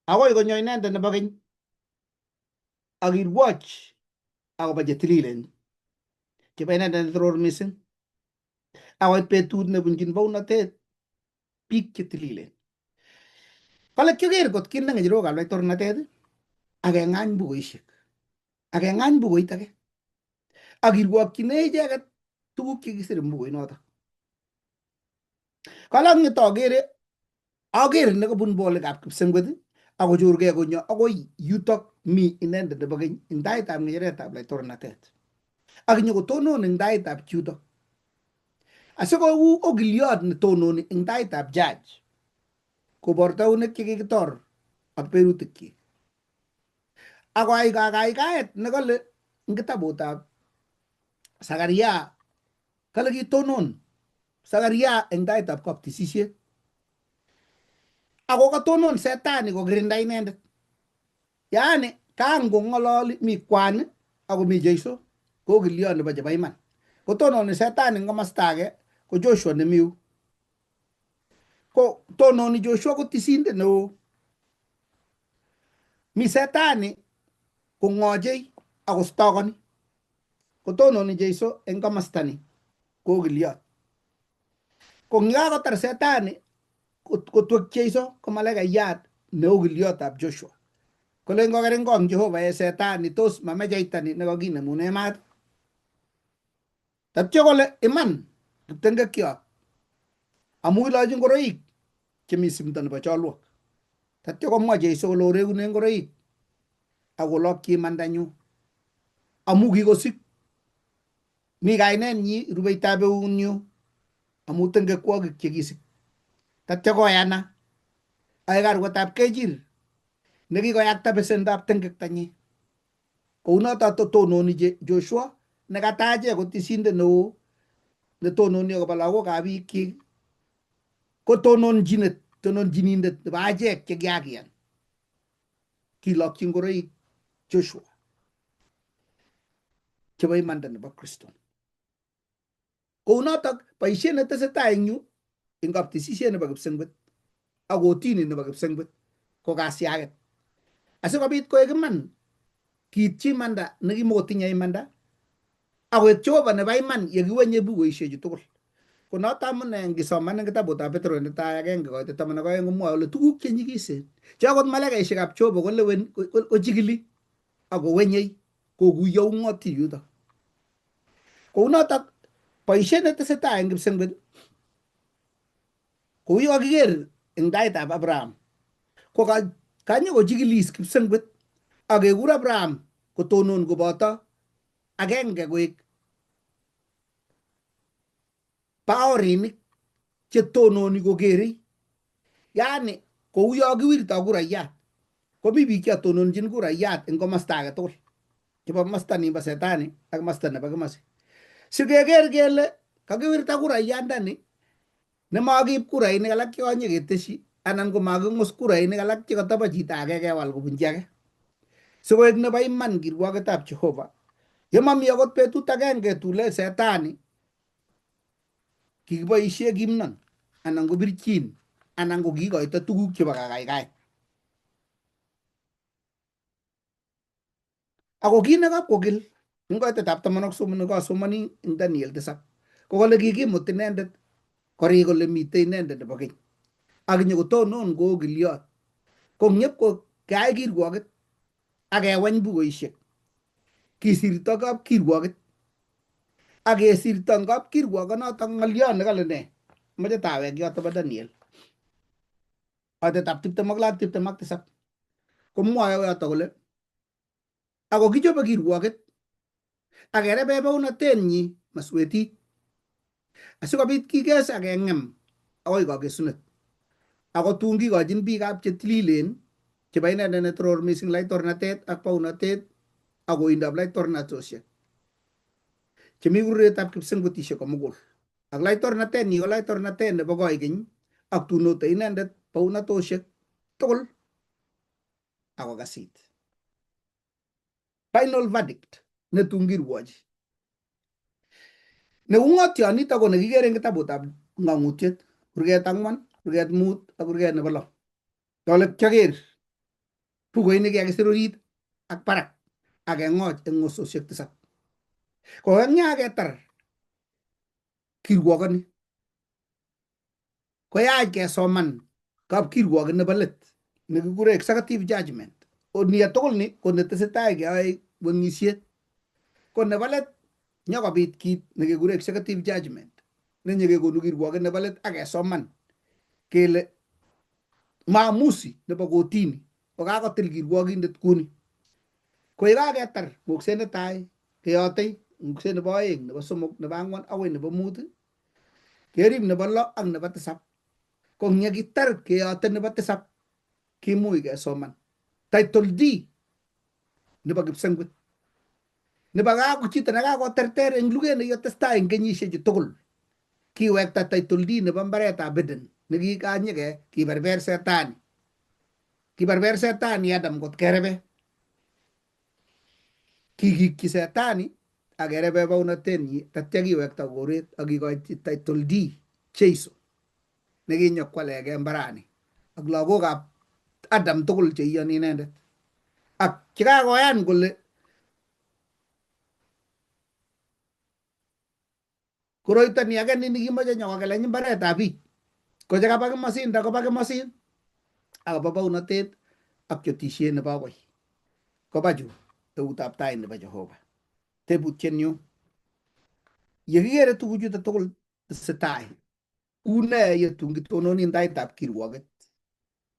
[SPEAKER 5] Akoi konyo inendet nebo keny ak kirwoch akobo chetililen chebo inendet netoror mising. Akoit betut nebunchin bounotet biik che tililen. Kale kioker kot kinde ng'echerokab laitornatet akeng'any bukuishek, akeng'any bukuit age akirwokyine icheket tuguk chekikisir eng bukuit notok. Kale ang'et akere aker nekobun bolikab kipsengwet akochorgei konyo akoi yutok mi inendet nebo keny eng taitab ng'echeretab laitornatet. Ak nyokotonon eng taitab chiutok. Asikou okiliot netononi eng taitab judge kobor eunek chekikitor ak berutikyik. Akoai kakaikaet nekale eng kitabutab Sakaria kale kitonon Sakaria eng taitab kaptisisiet. Ako katonon setani kokirinda inendet. Yaani kangong'ololi mi kwan ako mi Jeiso ko okiliot nebo chebo iman. Kotononi setani eng komasta age ko Joshua nemi yu. Ko tononi Joshua ko tisindet neo. Mi setani kong'ochei akostokoni. Kotononi Jeiso eng komasta ni ko okiliot. Ko ngikakotar setani kotwek Jeiso ko malaikayat ne okiliotab Joshua. Kole ngokeringkong Jehova e setani tos mamecheita ni nekakinemune maat? Tatyo kole iman kiptengekyot amu ilochi ngoroik chemi simto nebo cholwok. Tatyo komwa Jeiso kole orekune ngoroik akolokyi imandanyu amu kikosik mi kainenyi rubeitab eunyu amu tengekwokik chekisik. Tatyo koyana aek arwetab kechir nekikoyakta besendab tengektanyi. Kounoto tononi Joshua nekatache ko tisindet neo netononi akobo lagokab biikchik ko tononjinet tononjinindet nebo achek chekiakiyan kilokyi ngoroik Joshua chebo imanda nebo Kristo. Kounotok boisiet netesetai eng yu eng kaptisisiet nebo kipsengwet ak kotini nebo kipsengwet ko kasyaket asikobit koek iman kiityi imanda nekimokotinye imanda akoek Jehova nebo iman yekiwenye bukuishechu tugul. Ko noto amune ngisoman eng kitabutab Petro netai 1:12 komwoe kole tuguk che nyikisen che akot malaikaishekab Jehova kolewen kochikili ak kowenyei kokuiyo ung'otik yutok. Kounotok boisiet netesetai eng kipsengwet kou ye kakiker eng taitab Abraham ko kanyokochikilis kipsengwet ak kekur Abraham kotonon koboto agenge koek baorinik chetononi kokerei. Yaani kou yo kiwirtoi kuraiyat komi biik chetononjin kuraiyat eng komosta age tugul chebo masta nimbo setani ak masta nebo komasi. Sikeker kele kakiwirta kuraiyandani nemakiib kurainik alak chekonyeketeshi anan ko making'us kurainik alak chekatabo chito age kewal kobunchi age. Sikoek nebo iman kirwoketab Jehova yemami akot betut agenge tule setani kikiboisie kimnon anan ko birchin anan ko kiikoito tuguk chebo kakaikaet. Ako kit nekapkokil eng koitetab 13 nekasomoni eng Daniel 7 ko kole kikimut inendet korik kole mitei inendet nebo keny ak nyokotonon ko okiliot ko ngep ko keai kirwoket ak keweny bukuishek kisirto kapkirwoket ak kesirto eng kapkirwokonotok ng'oliot nekale ne moche tawek yoto bo Daniel koitetab 26 ak 27 komwoe yoto kole ako kichobe kirwoket ak kerebe bounotenyi maswetit asikobit kikes ak keng'em akoi kakesunet ako tun kikochin biikab chetililen chebo inendet netoror mising laitornatet ak bounotet ak oindab laitornatosiek chemi kururetab kipsengwetisiek komugul ak laitornatenyi ko laitornatet nebo koikeny ak tun ote inendet bounatosiek tugul ak kokasit. Final verdict netun kirwochi. Neung'otionito ko nekikere eng kitabutab Ng'ang'utiet, kurget 4, kurget 5 ak kurget nebo 6. Kole kyoker bukuit nekikakisir orit ak barak ak keng'och eng ng'ososiek tisab. Ko eng ya ketar Kirwokoni koyach kesoman kapkirwoket nebo let nekikure executive judgment. Ni tugul ni ko netesetai keyoe weng'isiet. Ko nebo let nyokobit kit nekekure executive judgment nenyekekonu kirwoket nebo let ak kesoman kele maamuzi nebo kotini kokakotil kirwokindet kuni. Ko yekaketar ng'okset netai keyote ng'okset nebo oeng, nebo somok, nebo ang'wan akoi nebo mut, kerib nebo lo ak nebo tisap. Ko ngekitar keyote nebo tisap kimuch kesoman title deed nebo kipsengwet nebo kako chito nekakoterter eng luget nekikotestai eng kenyishechu tugul kiwekta title deed nebo mbaretab Eden nekikanyike kiberber setani kiberber setani Adam kot kerebe kikikyi setani ak kerebe baunatenyi tatya kiwekta koret ak kikochi title deed Jeiso nekinyokwalege mbarani ak lagokab Adam tugul cheiyoni inendet ak chekakoyan kole koroito ni age ni nikimoche nyokokeleny mbaretab biik ko chekaba kimosinda koba kimosin akobo baunatet ak chotisiet nebo akoi koba chu eutab tai nebo Jehova. Tebutienyu yekikere tuguchuto tugul tesetai une yetun kitononi en taitab kirwoket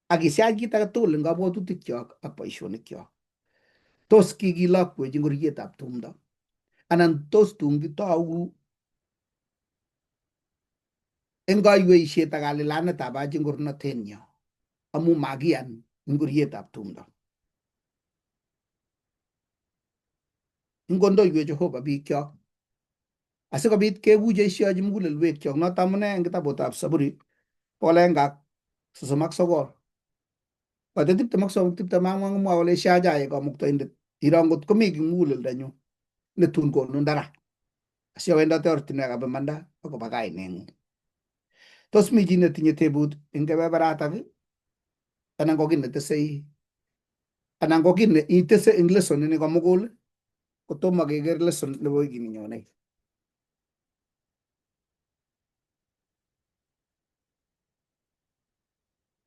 [SPEAKER 5] ak kisiach kit age tugul en kabwotutikyok ak boisionikyok. Tos kikilokwech ingorietab tumdo anan tos tun kitou en kaiweisiet ak kalilanetab achingornotenyo amu makiyan ingorietab tumdo. Ingondoiwech Jehova biikyok asikobit keku cheisyochi mugulelwekyok. Noto amune eng kitabutab Saburi 139 kote 23 24 komwoe kole isyacha aek kamuktaindet iro ngot komi kiy muguleldonyu netun konun dara asiawendote ortinwekab imanda akobo kaineng'ung. Tos mi chi netinye tebut eng kebeberatak anan ko kiy netesei anan ko kiy ne itese eng lesson ini komugul kotomo keker lesson nebo wikini nyone.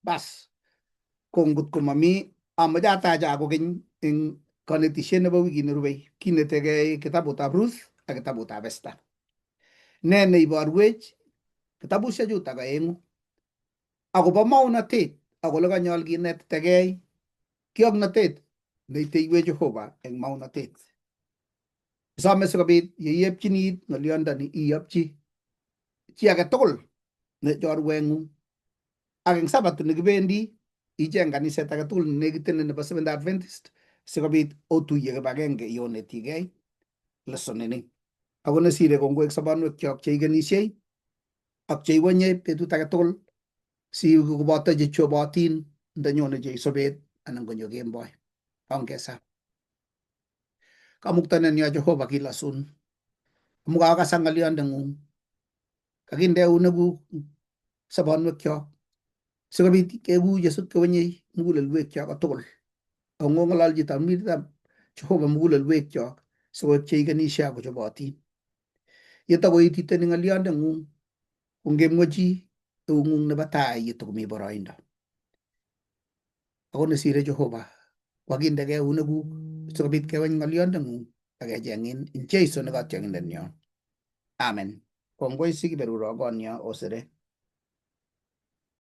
[SPEAKER 5] Bas, ko ngot ko mami amoche atacha kokeny eng konetisiet nebo wikit nerubei kinetegei kitabutab Ruth ak kitabutab Esther. Ne neiborwech kitabushek chutok aeng'u akobo maunotet ak ole kanyol kinetitegei kioknotet neiteiwech Jehova eng maunotet. Isome sikobit yeiyepchini it ng'olyondoni iyopchi chi age tugul ne chorweng'ung. Ak eng Sabato nekibendi icheng kaniset age tugul nenekitenen nebo Seventh Adventist sikobit otuiye kibagenge ionetigei lesson ini. Ako nesire kongoi eng sobonwekyok cheikenisiei ak cheiwonye betut age tugul si koboto chechobotin ndanyone Jeiso bet anan konyo kemboi. Ongesab. Kamuktaindenyo Jehova kilosun amu kakasa ng'olyondeng'ung. Kakinde eunekuk sobonwekyok sikobit keku chewenyei mugulelwekyok kotugul. Ako ngong'ololchi tamiritab Jehova mugulelwekyok sikoek cheikenisiei ak kochobotin. Yetokoititeni ng'olyondeng'ung ko ngemwochi eung'ung nebo tai yetokomi boroindo. Ako nesire Jehova kokakindeke eunekuk sikobit keweny ng'olyondeng'ung ak kecheng'in eng Jeiso ne kotyongindenyo. Amen. Kongoi sikiberuro konyo osere.